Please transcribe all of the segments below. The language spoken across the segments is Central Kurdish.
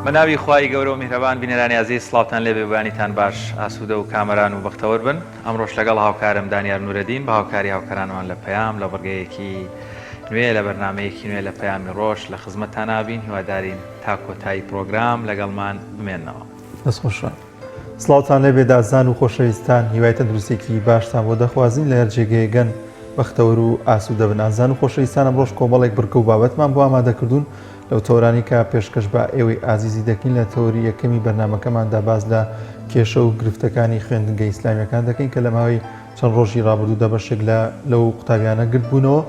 بە ناوی خوای گەورە و میهرەبان بینەرانی ئازیز سڵاوتان لێبێ بەیانیتان باش ئاسوودە و کامەران و بەختەوەر بن ئەمڕۆش لەگەڵ هاوکارم دانیار نورەدین بە هاوکاری هاوکارانمان لە پەیام لە بڕگەیەکی نوێ لە بەرنامەیەکی نوێ لە پەیامی ڕۆژ لە خزمەتتان نابین هیوادارین تا کۆتایی پرۆگرام لەگەڵمان بمێنەوە. دەست خۆش. سڵاوتان لێبێت ئازیزان و خۆشەویستان هیوای تەندروستێکی باشتان بۆ دەخوازین لە هەر جێگەیەگەن بەختەوەر و ئاسوودە بن ئازیزان و خۆشەویستان ئەمڕۆش کۆمەڵێک بڕگە و بابەتمان بۆ ئامادە کردوون لەو تەوەرانەی کە پێشکەش بە ئێوەی ئازیزی دەکەین لە تەوەری یەکەمی بەرنامەکەماندا باس لە کێشە و گرفتەکانی خوێندنگە ئیسلامیەکان دەکەین کە لە ماوەی چەند ڕۆژی ڕابردوودا بەشێک لە لەو قوتابیانە گردبوونەوە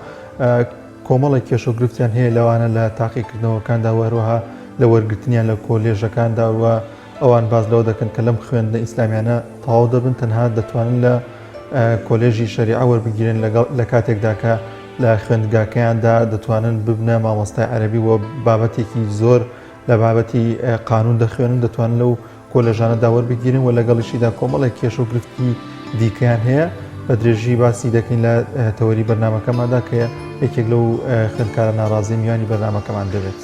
کۆمەڵێک کێشە و گرفتیان هەیە لەوانە لە تاقیکردنەوەکاندا و هەروەها لە وەرگرتنیان لە کۆلێژەکاندا و ئەوان باس لەوە دەکەن کە لەم خوێندنە ئیسلامیانە تەواو دەبن تەنها دەتوانن لە کۆلێژی شەریعە وەربگیرن لەگەڵ لە کاتێکدا کە لە خوێندگاکەیاندا دەتوانن ببنە مامۆستای عەرەبی و بابەتێکی زۆر لە بابەتی قانون دەخوێنن دەتوانن لەو کۆلێژانەدا وەربگیرن و لەگەڵیشیدا کۆمەڵێک کێشە و گرفتی دیکەیان هەیە بە درێژی باسی دەکەین لە تەوەری بەرنامەکەماندا کە یەکێک لەو خوێندکارە ناڕازی میوانی بەرنامەکەمان دەبێت.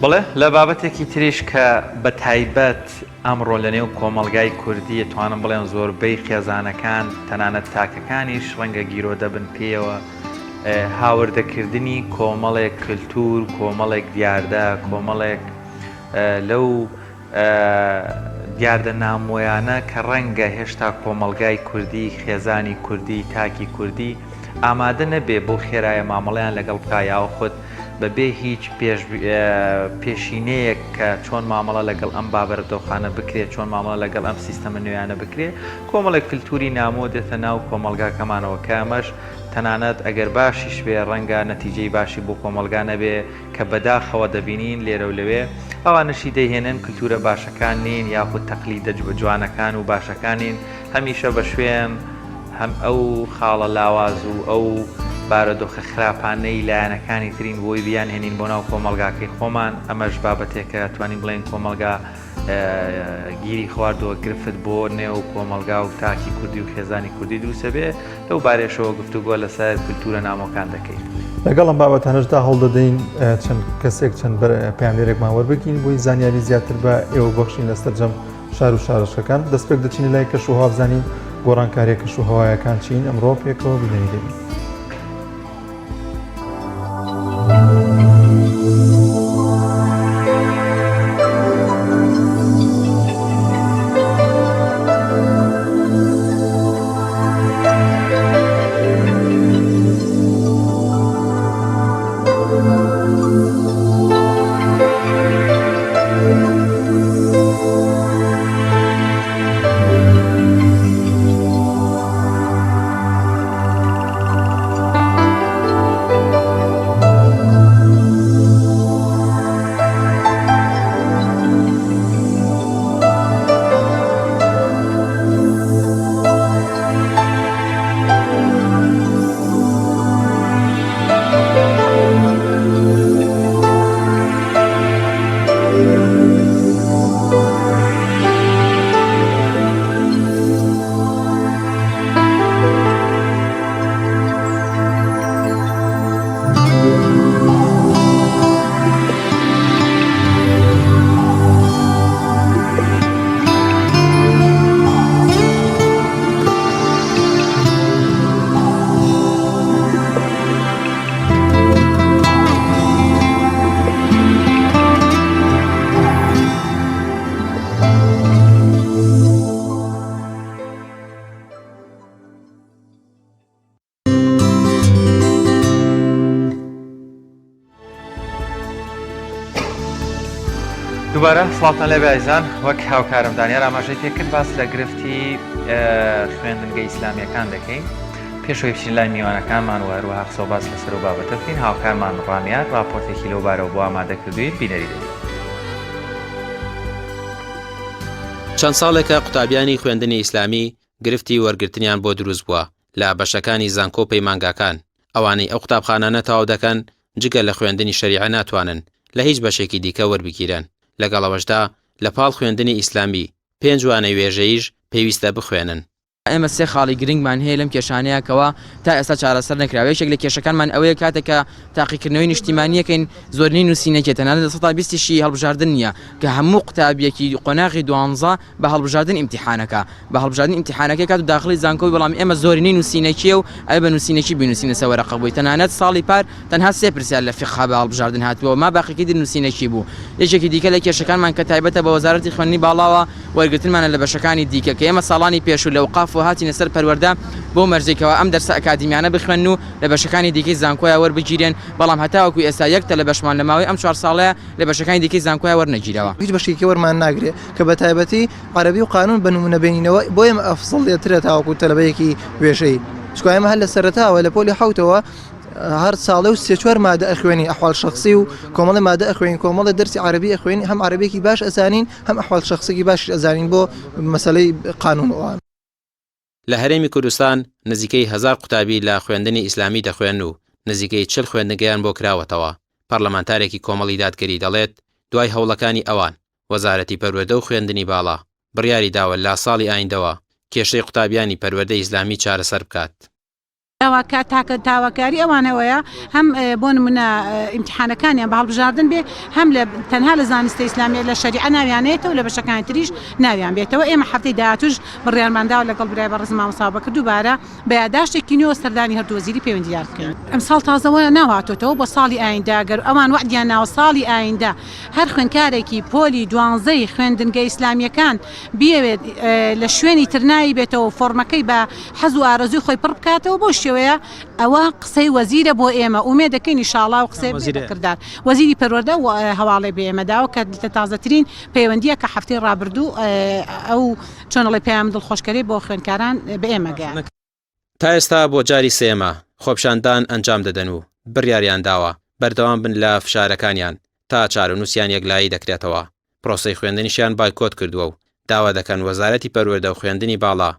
بەڵێ لە بابەتێکی تریش کە بە تایبەت ئەمڕۆ لە نێو کۆمەڵگای کوردی ئەتوانم بڵێم زۆربەی خێزانەکان تەنانەت تاکەکانیش ڕەنگە گیرۆدە بن پێیەوە هاوردەکردنی کۆمەڵێک کلتور کۆمەڵێک دیاردە کۆمەڵێک لەو دیاردە نامۆیانە کە ڕەنگە هێشتا کۆمەڵگای کوردی، خێزانی کوردی، تاکی کوردی ئامادە نەبێ بەو خێرایە مامەڵەیان لەگەڵ بکا یاوەخود بە بێ هیچ پێشینەیەک کە چۆن مامەڵە لەگەڵ ئەم بابەرەدۆخانە بکرێ، چۆن مامەڵە لەگەڵ ئەم سیستەمە نوێیانە بکرێ، کۆمەڵێک کلتوری نامۆ دێتە ناو کۆمەڵگاکەمانەوە کە ئەمەش تەنانەت ئەگەر باشیش بێ ڕەنگە نەتیجەی باشی بۆ کۆمەڵگا نەبێ. کە بەداخەوە دەبینین لێرە و لەوێ ئەوانەشی دەیهێنن کلتورە باشەکان نین یاخود تەقلیدە جوانەکان و باشەکان نین هەمیشە بە شوێن هەم ئەو خاڵە لاواز و ئەو بارەدۆخە خراپانەی لایەنەکانی ترین بۆی بیانهێنین بۆ ناو کۆمەڵگاکەی خۆمان ئەمەش بابەتێکە توانین بڵێین کۆمەڵگا گیری خواردووە گرفت بۆ نێو کۆمەڵگا و تاکی کوردی و خێزانی کوردی دروستەبێ لەو بارێشەوە گفتوگۆ لەسەر کولتوورە نامۆکان دەکەین. لەگەڵ ئەم بابەتانەشدا هەوڵدەدەین چەند کەسێک چەند پەیامنێرێکمان وەربگرین بۆی زانیاری زیاتر بە ئێوە بەخشین لە سەرجەم شار و شارۆچکەکان. دەستپێک دەچینە لای کەش و هەوا بزانین گۆڕانکاریە کەش و هەوایەکان چین ئەمڕۆ پێکەوە بینەری دەبین. دووبارە سڵاوتان لێ بایزان وەک هاوکارم دانیار ئاماژەی پێکرد باس لە گرفتی خوێندنگە ئیسلامیەکان دەکەین پێشەوەی بچین لای میوانەکانمان و هەروەها قسە و باس لەسەر و بابەتە بکەین هاوکارمان ڕامیار راپۆرتێکی لەو بارەوە بۆ ئامادە کردووین بینەری دەبین. چەند ساڵێکە قوتابیانی خوێندنی ئیسلامی گرفتی وەرگرتنیان بۆ دروست بووە لە بەشەکانی زانکۆ و پەیمانگاکان، ئەوانەی ئەو قوتابخانانە تەواو دەکەن جگە لە خوێندنی شەریعە ناتوانن لە هیچ بەشێکی دیکە وەربگیرێن، لەگەڵ ئەوەشدا لە پاڵ خوێندنی ئیسلامی پێنج وانەی وێژەییش پێویستە بخوێنن. ئێمە سێ خاڵی گرنگمان هەیە لەم کێشانەیە کەوا تا ئێستا چارەسەر نەکراوە، یەکێک لە کێشەکانمان ئەوەیە کاتێک کە تاقیکردنەوەی نیشتیمانییەکەین زۆرینەی نووسینەکێ تەنانەت 20% یشی هەڵبژاردن نییە کە هەموو قوتابیەکی قۆناغی دوانزە بە هەڵبژاردن ئیمتیحانەکە بە هەڵبژاردن ئیمتیحانەکەی کات و داخڵی زانکۆی بەڵام ئێمە زۆرینەی نووسینەکیە و ئەبێ بە نووسینەکی بینووسینە سەر وەرەقە بۆی تەنانەت ساڵی پار تەنها سێ پرسیار لە فیقها بە هەڵبژاردن هاتبووە ما باقیەکەی تر نووسینەکی بوو یەکێکی دیکە لە کێشەکانمان کە تایبەتە بە وەزارەتی خوێندنی باڵاوە وەرگرتنمانە لە بەشەکانی دیکە کە ئێمە ساڵانی پێشوو لە ئەوقافەوە هاتینە سەر پەروەردە بەو مەرجەی کەوا ئەم دەرسە ئەکادیمیانە بخوێنن و لە بەشەکانی دیکەی زانکۆیا وەربگیرێن بەڵام هەتاوەکو ئێستا یەک تەلەبەشمان لە ماوەی ئەم چوار ساڵەیا لە بەشەکانی دیکەی زانکۆیا وەرنەگیراوە. هیچ بەشێکی وەرمان ناگرێ کە بە تایبەتی عەرەبی و قانون بە نمونە بێنینەوە بۆ ئێمە ئەفزەڵیەترە تاوەکو تەلەبەیەکی وێژەیی چونکە ئێمە هەر لە سەرەتاوە لە پۆلی حەوتەوە هەر ساڵێ و سێ چوار مادە ئەخوێنین ئەحوال شخصی و کۆمەڵی مادە ئەخوێنین کۆمەڵی دەرسی عەرەبی ئەخوێنین هەم عەرەبیەکی باش ئەزانین هەم ئەحوال شخصێکی باشیش ئەزانین بۆ مەسەلەی قانون و ئەوان. لە هەرێمی کوردستان نزیکەی هەزار قوتابی لە خوێندنی ئیسلامی دەخوێنن و نزیکەی 40 خوێندنگەیان بۆ کراوەتەوە، پەرلەمانتارێکی کۆمەڵی دادگەری دەڵێت، دوای هەوڵەکانی ئەوان، وەزارەتی پەروەردە و خوێندنی باڵا بڕیاری داوە لە ساڵی ئایندەوە کێشەی قوتابیانی پەروەردەی ئیسلامی چارەسەر بکات. داواکار تاکە داواکاری ئەوان ئەوەیە هەم بۆ نمونە ئیمتیحانەکانیان بە هەڵبژاردن بێ هەم لە تەنها لە زانستە ئیسلامیە لە شەریعە ناویان نێتەوە لە بەشەکانی تریش ناویان بێتەوە ئێمە هەفتەی داهاتووش بڕیارمان داوە لەگەڵ برای بەڕێز مامۆستا بەکر دووبارە بە یاداشتێکی نوێوە سەردانی هەردوو وەزیری پەیوەندیدار بکەین. ئەمساڵ تازەوە ناو هاتۆتەوە بۆ ساڵی ئایندە گەر ئەوان وەعدیان ناوە ساڵی ئایندە هەر خوێندکارێکی پۆلی دوانزەی خوێندنگە ئیسلامیەکان بیەوێت لە شوێنی تر ناوی بێتەوە و فۆڕمەکەی بە حەز و ئارەزووی خۆی پڕ بکاتەوە بەو شێوەیە ئەوە قسەی وەزیرە بۆ ئێمە ئومێد دەکەین ئیشاڵا و قسەی بێتە کردار وەزیری پەروەردە هەواڵێ بە ئێمە داوە کە لە تازەترین پەیوەندییە کە هەفتەی ڕابردوو ئەو چۆن ئەڵێ پەیام دڵخۆشکەرەی بۆ خوێندکاران بە ئێمە گەیاند. تا ئێستا بۆ جاری سێیەمە خۆپیشاندان ئەنجام دەدەن و بڕیاریان داوە بەردەوام بن لە فشارەکانیان تا چارەنووسیان یەکلایی دەکرێتەوە، پرۆسەی خوێندنیشیان بایکۆت کردووە و داوا دەکەن وەزارەتی پەروەردە و خوێندنی باڵا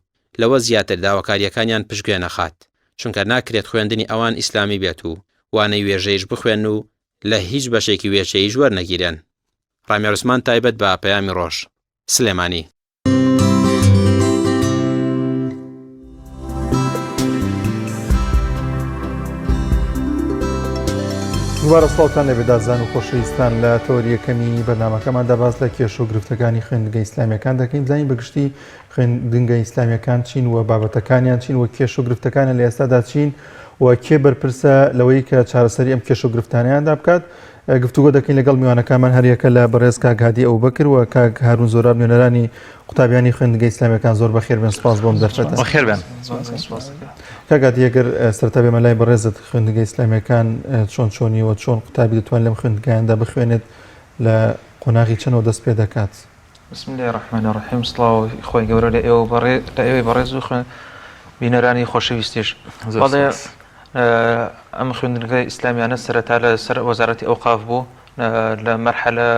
لەوە زیاتر داواکارییەکانیان پشتگوێ نەخات، چونکە ناکرێت خوێندنی ئەوان ئیسلامی بێت و وانەی وێژەیش بخوێنن و لە هیچ بەشێکی وێژەییش وەرنەگیرێن. ڕامیار عوسمان تایبەت بە پەیامی ڕۆژ. سلێمانی. دووبارە سڵاوتان لێبێ دازان و خۆشەویستان لە تەوەری یەکەمی بەرنامەکەماندا باس لە کێشە و گرفتەکانی خوێندنگە ئیسلامیەکان دەکەین بزانین بەگشتی خوێندنگە ئیسلامیەکان چین و بابەتەکانیان چین و کێشە و گرفتەکانیان لە ئێستادا چین و کێ بەرپرسە لەوەی کە چارەسەری ئەم کێشە و گرفتانیاندا بکات گفتوگۆ دەکەین لەگەڵ میوانەکانمان هەریەکە لە بەڕێز کاک هادی ئەبوبەکر و کاک هارون زۆراب نوێنەرانی قوتابیانی خوێندنگە ئیسلامیەکان زۆر بەخێر بێن سپاس بۆم دەرفەتە. بەخێر بێن. کاک هادی ئەگەر سەرەتا بێمە لای بەڕێزت خوێندنگە ئیسلامیەکان چۆن چۆنی و چۆن قوتابی دەتوانێت لەم خوێندنگایاندا بخوێنێت لە قۆناغی چەنەوە دەست پێ دەکات؟ بسم اللە الرحمن الرحیم سڵاو خوای گەورە لە ئێوە بەڕێ لە ئێوەی بەڕێز و خوێن بینەرانی خۆشەویستیش بەڵێ ئەم خوێندنگە ئیسلامیانە سەرەتا لە سەر وەزارەتی ئەوقاف بوو لە مەرحەلە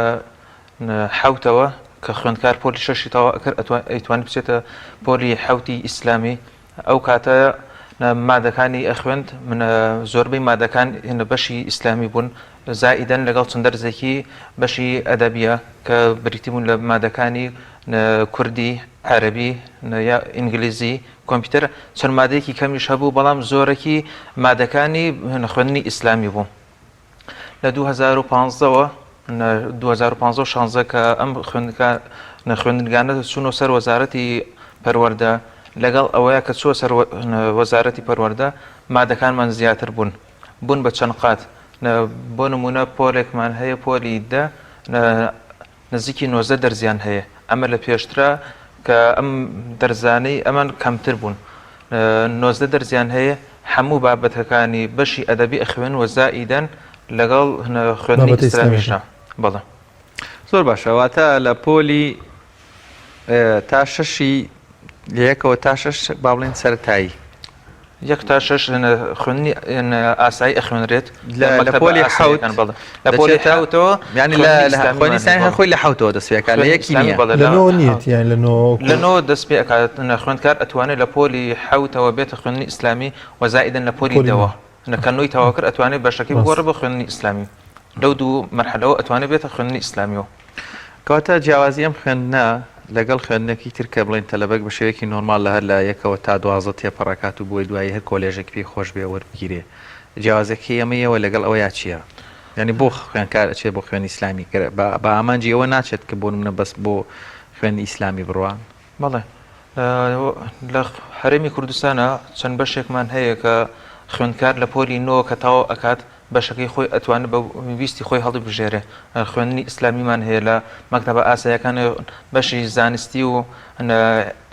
حوتەوە کە خوێندکار پۆلی شەشی تەوا ئەکرد ئەیتوانی بچێتە پۆلی حوتی ئیسلامی ئەو کاتە مادەکانی ئەخوێند من زۆربەی مادەکان بەشی ئیسلامی بوون زائیدەن لەگەڵ چەند دەرزێکی بەشی ئەدەبیە کە بریتی بوون لە مادەکانی کوردی، عەرەبی، یا ئینگلیزی، کۆمپیوتەر، چەند مادەیەکی کەمیش هەبوو بەڵام زۆرەکی مادەکانی خوێندنی ئیسلامی بوو. لە 2015 وە 2015 و 16 کە ئەم خوێندنگانە چوونەوە سەر وەزارەتی پەروەردە لەگەڵ ئەوەیە کە چووە سەر وەزارەتی پەروەردە مادەکانمان زیاتر بوون. بوون بە چەند قات بۆ نموونە پۆلێکمان هەیە پۆلی دە نزیکی 19 دەرزیان هەیە ئەمە لە پێشترا کە ئەم دەرزانەی ئەمان کەمتر بوون 19 دەرزیان هەیە هەموو بابەتەکانی بەشی ئەدەبی ئەخوێن و زائیدەن لەگەڵ خوێندنی ئیسلامیشدا بەڵێ زۆر باشە واتە لە پۆلی تا شەشی لە یەکەوە تا شەش با بڵێن سەرەتایی یەک تا شەش خوێندنی ئاسایی ئەخوێنرێت لە پۆلی حەوت لە پۆلی حەوتەوە یانی لە خوێندنی ئیسلامی هەر خۆی لە حەوتەوە دەست پێ ئەکات لە یەکی نییە لە نۆ نییە یان لە نۆ لە نۆ دەست پێ ئەکات خوێندکار ئەتوانێت لە پۆلی حەوتەوە بێتە خوێندنی ئیسلامی و زائیدەن لە پۆلی دەوە کە نۆی تەواو کرد ئەتوانێت بەشەکەی بگۆڕێت بۆ خوێندنی ئیسلامی لەو دوو مەرحەلەوە ئەتوانێت بێتە خوێندنی ئیسلامیەوە. کەواتە جیاوازی ئەم خوێندنە. لەگەڵ خوێندنێکی تر کە بڵێین تەلەبەک بە شێوەیەکی نۆرماڵ لە هەر لە یەکەوە تا 12 تێپەڕەکات و بۆی دوایی هەر کۆلێژێک پێی خۆش بێ وەربگیرێ جیاوازەکەی ئەمەی ئێوە لەگەڵ ئەوەیا چییە؟ یانی بۆ خوێندکار ئەچێت بۆ خوێندنی ئیسلامی گەر بە ئامانجی ئەوە ناچێت کە بۆ نمونە بەس بۆ خوێندنی ئیسلامی بڕوا؟ بەڵێ لە هەرێمی کوردستانە چەند بەشێکمان هەیە کە خوێندکار لە پۆلی نۆ کە تەواو ئەکات بەشەکەی خۆی ئەتوانێت بە ویستی خۆی هەڵیبژێرێ. خوێندنی ئیسلامیمان هەیە لە مەکتەبە ئاسایەکان بەشی زانستی و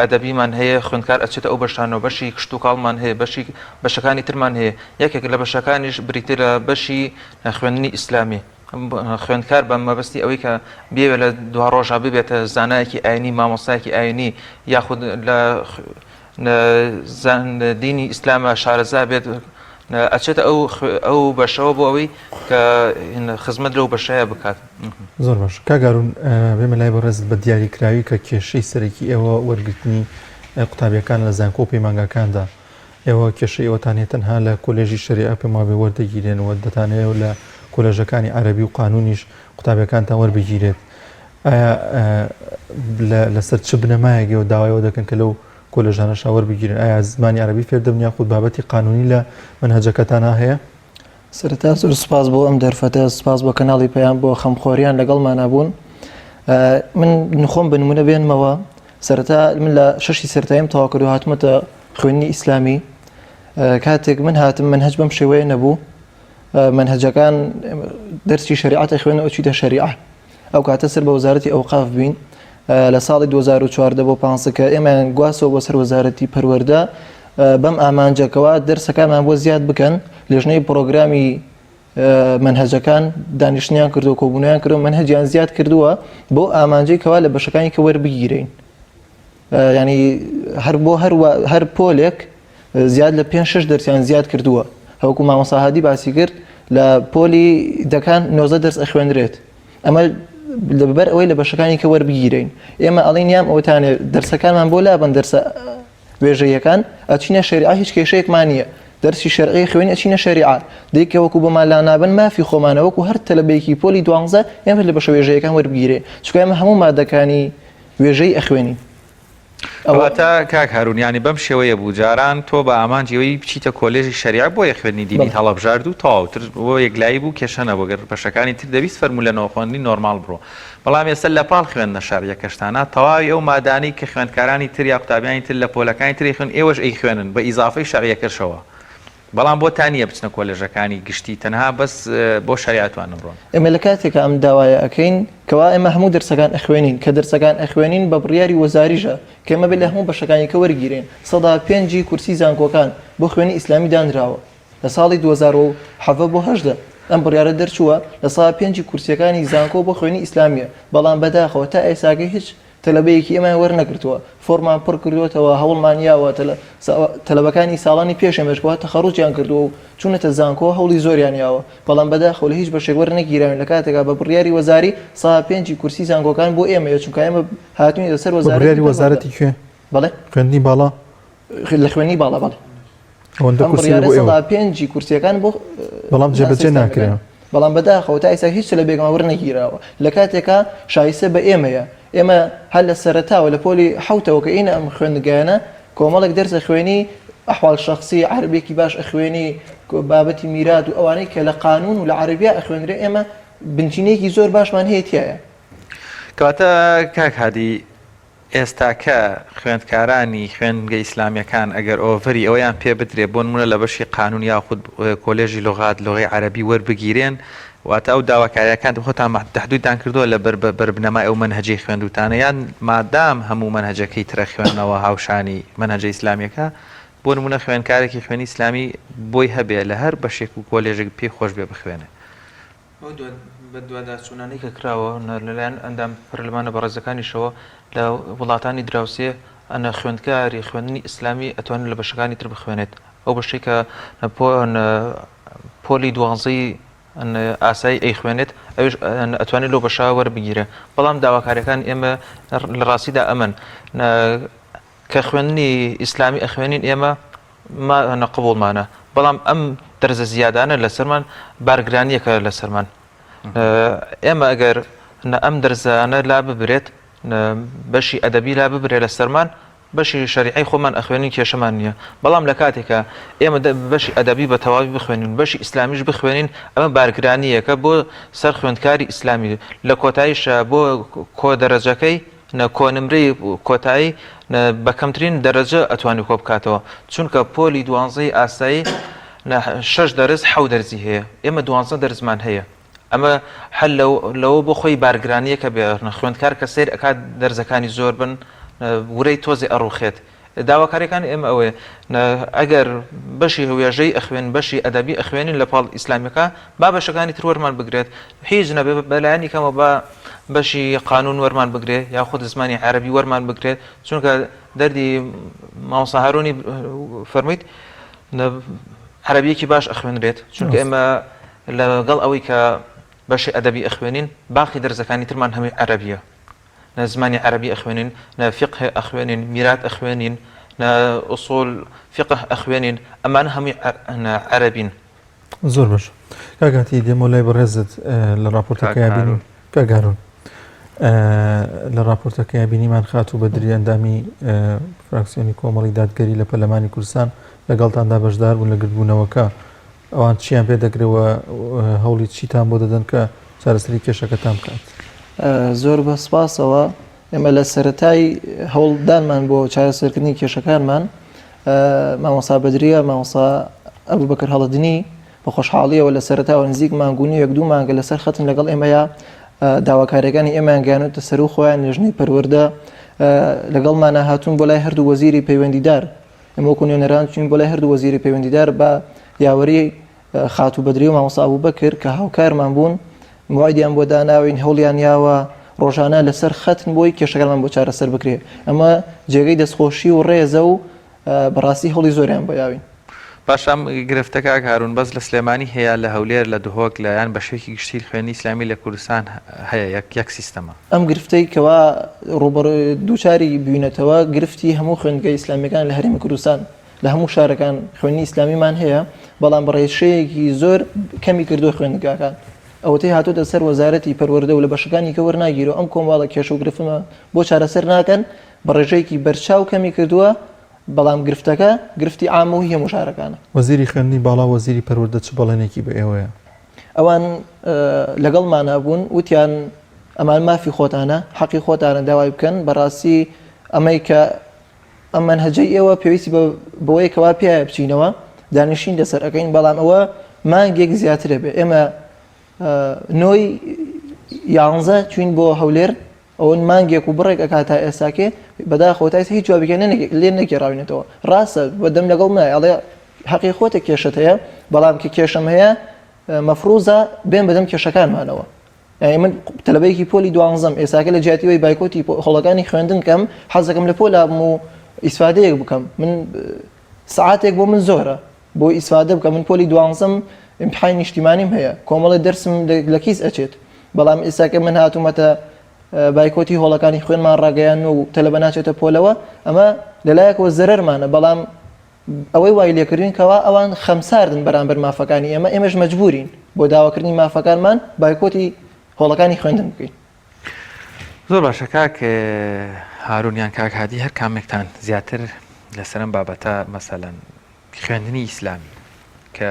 ئەدەبیمان هەیە خوێندکار ئەچێتە ئەو بەشانەوە بەشی کشتوکاڵمان هەیە بەشی بەشەکانی ترمان هەیە یەکێک لە بەشەکانیش بریتیە لە بەشی خوێندنی ئیسلامی خوێندکار بە مەبەستی ئەوەی کە بیەوێت لە دواڕۆژا ببێتە زانایەکی ئاینی مامۆستایەکی ئاینی یاخود لە دینی ئیسلامە شارەزا بێت ئەچێتە ئەو ئەو بەشەوە بۆ ئەوەی کە خزمەت لەو بەشەیە بکات. زۆر باش کاک هارون بێمە لای بەڕێزت بە دیاریکراوی کە کێشەی سەرەکی ئێوە وەرگرتنی قوتابیەکان لە زانکۆ و پەیمانگاکاندا ئێوە کێشەی ئێوەتان هەیە تەنها لە کۆلێژی شەریعە پێم وابێ وەردەگیرێن و دەتانەوێت لە کۆلێژەکانی عەرەبی و قانونیش قوتابیەکانتان وەربگیرێت ئایا لەسەر چ بنەمایەک ئێوە داوای ئەوە دەکەن کە لەو کۆلێژانەشا وەربگیرن؟ ئایا زمانی عەرەبی فێر دەبن یاخود بابەتی قانونی لە مەنهەجەکەتانا هەیە؟ سەرەتا زۆر سوپاس بۆ ئەم دەرفەتە، سوپاس بۆ کەناڵی پەیام بۆ خەمخۆریان لەگەڵمانا بوون. من خۆم بە نمونە بێنمەوە، سەرەتا من لە شەشی سەرەتاییم تەواو کردو هاتمەتە خوێندنی ئیسلامی. کاتێک من هاتم مەنهەج بەم شێوەیە نەبوو. مەنهەجەکان دەرسی شەریعەتە خوێن و چیتە شەریعە. ئەو کاتە سەر بە وەزارەتی ئەوقاف بووین لە ساڵی 2014 بۆ 15 کە ئێمەیان گواستەوە بۆ سەر وەزارەتی پەروەردە بەم ئامانجەکەوە دەرسەکانمان بۆ زیاد بکەن لێژنەی پرۆگرامی مەنهەجەکان دانیشتنیان کردو کۆبوونیان کردو مەنهەجیان زیاد کردووە بۆ ئامانجەی کەوا لە بەشەکانی کە وەربگیرین ینی هەر بۆ هەر هەر پۆلێک زیاد لە پێنج شەش دەرسیان زیاد کردووە هەوکو مامۆستا هادی باسی کرد لە پۆلی دەکان 90 دەرس ئەخوێنرێت ئەمە لەبەر ئەوەی لە بەشەکانی کە وەربگیرین ئێمە ئەڵین یام ئەوتانێ دەرسەکانمان بۆ لابن دەرسە وێژەیەکان ئەچینە شەریعە هیچ کێشەیەکمان نییە دەرسی شەرعی خوێن ئەچینە شەریعە دیکە وەکو بۆمان لا نابن مافی خۆمانە وەکو هەر تەلەبەیەکی پۆلی دوانزە ئێمە لە بەشە وێژەیەکان وەربگیرێ چونکە ئێمە هەموو مادەکانی وێژەی ئەخوێنین واتە کاک هارون یانی بەم شێوەیە بوو جاران تۆ بە ئامانجی ئەوەی بچیتە کۆلێژی شەریعە بۆیە خوێندنی دینیت هەڵەبژارد و تەواو تر بۆ یەکلایی بوو کێشە نەبوو گەر بەشەکانی تر دەویست فەرموو لە نۆخوێندنی نۆرماڵ بڕۆ بەڵام ئێستا لە پاڵ خوێندنە شەرعیەکەشتانا تەواوی ئەو مادانەی کە خوێندکارانی تر یا قوتابیانی تر لە پۆلەکانی تر ئەیخوێن ئێوەش ئەیخوێنن بە ئیزافەی شەرعیەکەشەوە بەڵام بۆتان نییە بچنە کۆلێژەکانی گشتی تەنها بەس بۆ شەریعە ئەتوانن بڕۆن. ئێمە لە کاتێکا ئەم داوایە ئەکەین کەوا ئێمە هەموو دەرسەکان ئەخوێنین کە دەرسەکان ئەخوێنین بە بڕیاری وەزاریشە کە ئێمە بێ لە هەموو بەشەکانی کە وەرگیرێین سەدا پێنجی کورسی زانکۆکان بۆ خوێنی ئیسلامی دانراوە لە ساڵی 2017 بۆ 18 ئەم بڕیارە دەرچووە لە سەدا پێنجی کورسیەکانی زانکۆ بۆ خوێنی ئیسلامیە بەڵام بەداخەوە تا ئێساکە هیچ تەلەبەیەکی ئێمەیان وەرنەگرتووە، فۆڕمان پڕ کردووەتەوە، هەوڵمان یاوە، تەلەبەکانی ساڵانی پێش ئێمەش کەوا تەخەڕوجیان کردووە و چوونەتە زانکۆ هەوڵی زۆریان یاوە، بەڵام بەداخەوە لە هیچ بەشێک وەرنەگیراوین لە کاتێکا بە بڕیاری وەزاری سەا پێنجی کورسی زانکۆکان بۆ ئێمەیە چونکە ئێمە هاتووینەتە سەر بە وەزارەتی بڕیاری پەروەردە. وەزارەتی کوێ؟ بەڵێ؟ خوێندنی باڵا؟ لە خوێندنی باڵا بەڵێ. ئەوەندە ئەم کورسی بڕیارە بۆ ئێوە سەدا پێنجی کورسیەکان بۆ بەڵام زانستە جێبەجێ ئیسلامیەکان ناکرێ. بەڵام بەداخەوە تا ئێستا هیچ تەلەبێکمان وەرنەگیراوە لە کاتێکا شایستە بە ئێمەیە ئێمە هەر لە سەرەتاوە لە پۆلی حەوتەوە کە ئینە ئەم خوێندگایانە کۆمەڵێک دەرس ئەخوێنی ئەحوال شەخسی عەرەبیەکی باش ئەخوێنی بابەتی میرات و ئەوانەی کە لە قانون و لە عەرەبیا ئەخوێنرێ ئێمە بنچینەیەکی زۆر باشمان هەیە تیایە. کەواتە کاک هادی ئێستاکە خوێندکارانی خوێندنگە ئیسلامیەکان ئەگەر ئۆفەری ئەوەیان پێ بدرێ بۆ نمونە لە بەشی قانون یاخود کۆلێژی لوغات لوغەی عەرەبی وەربگیرێن واتە ئەو داواکاریەکان خۆتان تەحدیدتان کردووە لە بەر بەر بنەمای ئەو مەنهەجەی خوێندوتانە یان مادام هەموو مەنهەجەکەی ترە خوێندنەوە هاوشانی مەنهەجە ئیسلامیەکە بۆ نمونە خوێندکارێکی خوێنی ئیسلامی بۆی هەبێ لە هەر بەشێک و کۆلێژێک پێی خۆش بێ بخوێنێ. ئەو بەدواداچوونانەی کە کراوە لەلایەن ئەندام پەرلەمانە بەڕێزەکانیشەوە لە وڵاتانی دراوسێ ئەنە خوێندکاری خوێندنی ئیسلامی ئەتوانێت لە بەشەکانی تر بخوێنێت ئەو بەشەی کە پۆلی دوانزەی ئاسایی ئەیخوێنێت ئەوش ئەتوانێت لەو بەشە وەربگیرێ بەڵام داواکاریەکان ئێمە لە ڕاستیدا ئەمن کە خوێندنی ئیسلامی ئەخوێنین ئێمە مانە قبوڵمانە بەڵام ئەم دەرزە زیادانە لەسەرمان بارگرانیەکە لەسەرمان ئێمە ئەگەر ئەم دەرزانە لا ببرێت. بەشی ئەدەبی لا ببرێ لە سەرمان بەشی شەریعەی خۆمان ئەخوێنین کێشەمان نییە بەڵام لە کاتێکا ئێمە بەشی ئەدەبی بە تەواوی بخوێنین بەشی ئیسلامیش بخوێنین ئەمە بارگرانییەکە بۆ سەر خوێندکاری ئیسلامی لە کۆتاییشا بۆ کۆ دەرەجەکەی نە کۆنمرەی کۆتایی بە کەمترین دەرەجە ئەتوانی کۆ بکاتەوە چونکە پۆلی دوانزەی ئاسایی شەش دەرز حەو دەرزی هەیە ئێمە دوانزە دەرزمان هەیە ئەمە هەر لەوە بۆ خۆی بارگرانیەکە بێ خوێندکار کە سەیر ئەکات دەرزەکانی زۆر بن ورەی تۆزێ ئەڕوخێت داواکاریەکانی ئێمە ئەوەیە ئەگەر بەشی وێژەی ئەخوێن بەشی ئەدەبی ئەخوێنین لە پاڵ ئیسلامیەکە با بەشەکانی تر وەرمان بگرێت هیچ نەبێ بەلایەنی کەمەوە با بەشی قانون وەرمان بگرێ یاخود زمانی عەرەبی وەرمان بگرێت چونکە دەردی مامۆستا هارونی فەرموویت عەرەبیەکی باش ئەخوێنرێت چونکە ئێمە لەگەڵ ئەوەی کە بەشی ئەدەبی ئەخوێنین باقی دەرزەکانی ترمان هەمووی عەرەبیە نە زمانی عەرەبی ئەخوێنین نە فیقه ئەخوێنین میرات ئەخوێنین نە ئوسول فیقه ئەخوێنین ئەمانە هەمووی عەرەبین. زۆر باش کاک هاتی دێمەوە لای بەڕێزت لە ڕاپۆرتەکەیا بینیم کاک هارون لە ڕاپۆرتەکەیا بینیمان خاتوو بەدری ئەندامی فراکسیۆنی کۆمەڵی دادگەری لە پەرلەمانی کوردستان لەگەڵتاندا بەشدار بوون لە گردبوونەوەکە ئەوان چیان پێ دەکرێ و هەوڵی چیتان بۆ دەدەن کە چارەسەری کێشەکەتان بکات؟ زۆر بە سپاسەوە ئێمە لە سەرەتای هەوڵدانمان بۆ چارەسەرکردنی کێشەکانمان مامۆسا بەدریە مامۆسا ئەبوبەکر هەڵەدنی بە خۆشحاڵیەوە لە سەرەتاوە نزیک مانگ و نیوێک دوو مانگە لەسەر خەتن لەگەڵ ئێمەیە داواکاریەکانی ئێمەیان گەیانوتە سەرو خۆیان لێژنەی پەروەردە لەگەڵمانە هاتوون بۆ لای هەردوو وەزیری پەیوەندیدار ئێمە وەکو نوێنەران چوین بۆ لای هەردوو وەزیری پەیوەندیدار بە یاوەری خاتوو بەدری و مامۆستا ئەبوبەکر کە هاوکارمان بوون موعیدیان بۆ داناوین هەوڵیان یاوە ڕۆژانە لەسەر خەتن بۆی کێشەکانمان بۆ چارەسەر بکرێ ئەمە جێگەی دەستخۆشی و ڕێزە و بەڕاستی هەوڵی زۆریان بۆ یاوین. باشە ئەم گرفتە کاک هارون بەس لە سلێمانی هەیە لە هەولێر لە دهۆک لە یان بە شێوەیەکی گشتی خوێندنی ئیسلامی لە کوردستان هەیە یەک یەک سیستەمە؟ ئەم گرفتەی کەوا ڕووبەڕوو دووچاری بووینەتەوە گرفتی هەموو خوێندگە ئیسلامیەکان لە هەرێمی کوردستان لە هەموو شارەکان خوێندنی ئیسلامیمان هەیە بەڵام بە ڕێژەیەکی زۆر کەمی کردووە خوێندگاکان ئەوەتەی هاتۆتە سەر وەزارەتی پەروەردە و لە بەشەکانی کە وەرناگیرەوە ئەم کۆمەڵە کێشە و گرفتمە بۆ چارەسەر ناکەن بە ڕێژەیەکی بەرچاو کەمی کردووە بەڵام گرفتەکە گرفتی عامە و هی هەموو شارەکانە. وەزیری خوێندنی باڵا و وەزیری پەروەردە چ بەڵێنێکی بە ئێوەیە؟ ئەوان لەگەڵمانا بوون وتیان ئەمان مافی خۆتانە حەقی خۆتانە داوای بکەن بەڕاستی ئەمەی کە ئەم مەنهەجەی ئێوە پێویستی بە بەوەیە کەوا پیایە بچینەوە دانیشین لەسەر ئەەکەین بەڵام ئەوە مانگێک زیاترە بێ ئێمە نۆی یانزە چوین بۆ هەولێر ئەوەن مانگێک و بڕێک ئەکات تا ئێستاکێ بەداخەوە تا ئێستا هیچ جوابێکیان لێ نەگێڕاوینەتەوە ڕاستە بەدەم لەگەڵ نایە ئەڵێ حەقی خۆتە کێشەت هەیە بەڵام کە کێشەم هەیە مەفروزە بێن بەدەم کێشەکانمانەوە یعنی من تەلەبەیەکی پۆلی دوانزەم ئێساکە لە جیاتی وەی بایکۆتی هۆڵەکانی خوێندن کەم حەزەکەم لە پۆلا بم و ئیسفادەیەک بکەم من سعاتێک بۆ من زۆرە بۆ ئیسفادە بکەم من پۆلی دوانزەم ئیمتحانی نیشتیمانیم هەیە کۆمەڵێ دەرسم لە کیس ئەچێت بەڵام ئێستا کە من هاتوومەتە بایکۆتی هۆڵەکانی خوێنمان ڕاگەیان و تەلەبە ناچێتە پۆلەوە ئەمە لەلایەکەوە زەرەرمانە بەڵام ئەوەی وای لێکردین کەوا ئەوان خەمساردن بەرامبەر مافەکانی ئێمە ئێمەش مەجبورین بۆ داواکردنی مافەکانمان بایکۆتی هۆڵەکانی خوێندن بکەین. زۆر باشە کاک هارون یان کاک هادی هەر کامێکتان زیاتر لەسەر ئەم بابەتە مەسەلەن خوێندنی ئیسلامی کە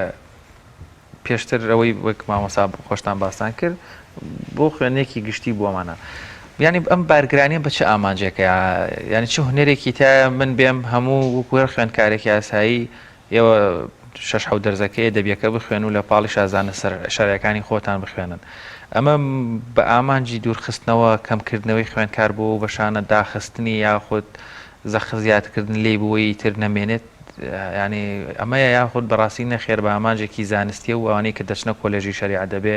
پێشتر ئەوەی وەک مامۆسا خۆشتان باستان کرد بۆ خوێندنێکی گشتی بۆمانە یعنی ئەم بارگرانیە بە چه ئامانجێکە یعنی چه هونەرێکی تایە من بێم هەموو وەکو هەر خوێندکارێکی ئاسایی ئێوە شەش حەوت دەرزەکەی ئەدەبیەکە بخوێن و لە پاڵیشا زانستە شەرعیەکانی خۆتان بخوێنن. ئەمە بە ئامانجی دوورخستنەوە، کەمکردنەوەی خوێندکار بۆ ئەو بەشانە، داخستنی یاخود زەخت زیادکردن لێی بۆی ئیتر نەمێنێت، یانی ئەمەیە یاخود بەڕاستی نەخێر بە ئامانجێکی زانستیە و ئەوانەی کە دەچنە کۆلێژی شەریعە دەبێ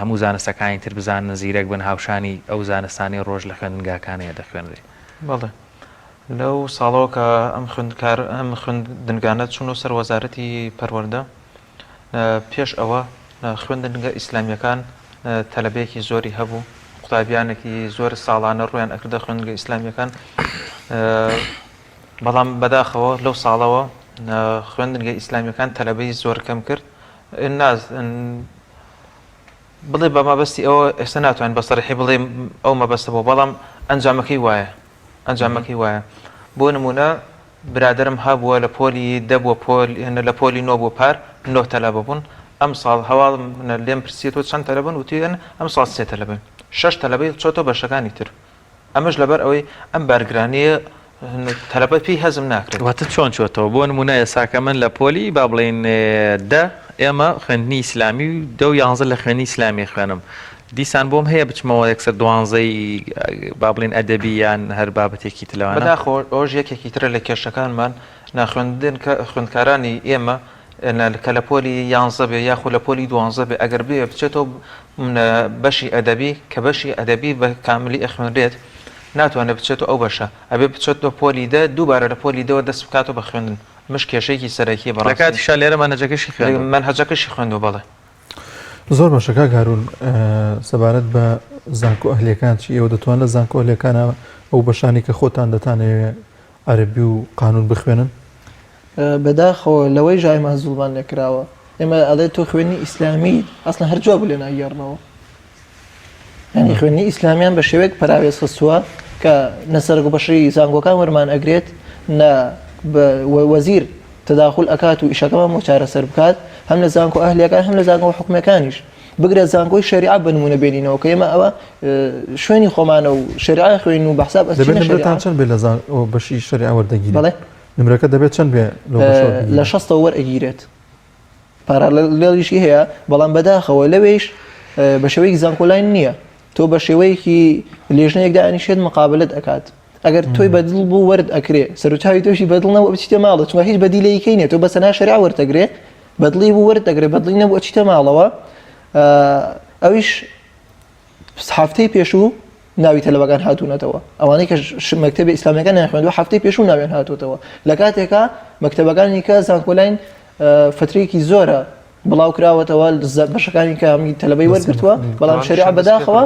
هەموو زانستەکانی تر بزانن زیرەک بن هاوشانی ئەو زانستانەی ڕۆژ لە خوێندنگاکانەیە دەخوێنرێ. بەڵێ. لەو ساڵەوە کە ئەم خوێندکار ئەم خوێندنگانە چوونەوە سەر وەزارەتی پەروەردە پێش ئەوە خوێندنگە ئیسلامیەکان تەلەبەیەکی زۆری هەبوو قوتابیانێکی زۆر ساڵانە ڕویان ئەکردە خوێندنگە ئیسلامیەکان بەڵام بەداخەوە لەو ساڵەوە خوێندنگە ئیسلامیەکان تەلەبەی زۆر کەم کرد ناز. بڵێ بە مەبەستی ئەوە ئێستا ناتوانین بە سەریحی بڵێ ئەو مەبەستە بۆ بەڵام ئەنجامەکەی وایە ئەنجامەکەی وایە بۆ نمونە برادەرم هەبووە لە پۆلی دە بووە پۆل لە پۆلی نۆ بووە پار نۆ تەلەبە بوون ئەمساڵ هەواڵم لێم پرسیەوە چەند تەلەبن وتیان ئەمساڵ سێ تەلەبن شەش تەلەبەی چۆتەوە بەشەکانی تر ئەمەش لەبەر ئەوەی ئەم بارگرانییە تەلەبە پێی هەزم ناکرێت. واتە چۆن چۆتەوە؟ بۆ نموونە ئێساکە من لە پۆلی با بڵێین دە ئێمە خوێندنی ئیسلامی و دە و یانزە لە خوێندنی ئیسلامی خوێنم دیسان بۆم هەیە بچمەوە یەکسەر دوانزەی با بڵێین ئەدەبی یان هەر بابەتێکی تر لەوانە؟ بەداخەوە ئەوەش یەکێکی ترە لە کێشەکانمان ناخوێندن کە خوێندکارانی ئێمە کە لە پۆلی یانزە بێ یاخود لە پۆلی دوانزە بێ ئەگەر بێ بچێتەوە بەشی ئەدەبی کە بەشی ئەدەبی بە کاملی ئەخوێنرێت ناتوانێت بچێتەوە ئەو بەشە ئەبێ بچێتەوە پۆلی دە دووبارە لە پۆلی دەوە دەست بکاتەوە بە خوێندن مش کێشەیەکی سەرەکیە لە بەڕاستی کاتیشا لێرە مەنهەجەکەشی خوێندووە. مەنهەجەکەشی خوێندووە بەڵێ. زۆر باشە کاک هارون سەبارەت بە زانکۆ ئەهلیەکان چی ئێوە دەتوان لە زانکۆ ئەهلیەکانە ئەو بەشانی کە خۆتان دەتانەوێ عەرەبی و قانون بخوێنن؟ بەداخەوە لەوەی ژا ئێمە زوڵمان لێ کراوە ئێمە ئەڵێ تۆ خوێنی ئیسلامیت ئەسڵەن هەر جواب لێ ناگێڕنەوە یعنی خوێنی ئیسلامیان بە شێوەیەک پەراوێز خستووە کە نە سەرۆک بەشی زانکۆکان وەرمان ئەگرێت نە وەزیر تەداخل ئەکات و ئیشەکەمان بۆ چارەسەر بکات هەم لە زانکۆ ئەهلیەکان هەم لە زانکۆ حکومەکانیش بگرە زانکۆی شەریعە بە نمونە بێنینەوە کە ئێمە ئەوە شوێنی خۆمانە و شەریعە خوێن و بەحساب ئەچینە شەریعە چەند بێ لە بەشی شەریعە وەردەگیرێت بەڵێ نمرەکە دەبێت چەند بێ لە شەستەوە وەرئەگیرێت پارالێڵیشی هەیە بەڵام بەداخەوە لەوێش بە شێوەیەکی زانکۆلاین نییە تۆ بە شێوەیەکی لێژنەیەک دانیشێت مقابلت ئەکات ئەگەر تۆی بەدڵ بوو وەرد ئەکرێ سەرچاوی تۆشی بەدڵ نەبوو بچیتە ماڵە چونکە هیچ بەدیلەیەکەی نیە تۆ بە سەنا شەرع وەرتەگرێ بەدڵی بوو وەرت دەگرێ بەدڵی نەبوو ئەچیتە ماڵەوە ئەویش هەفتەی پێشوو ناوی تەلەبەکان هاتوونەتەوە ئەوانەی کە مەکتەبی ئیسلامیەکان نەخوێندووە هەفتەی پێشوو ناویان هاتووەتەوە لە کاتێکا مەکتەبەکانی کە زانکۆلاین فترێکی زۆرە بڵاو کراوەتەوە بەشەکانی کە هەمی تەلەبەی وەرگرتووە بەڵام شەریعە بەداخەوە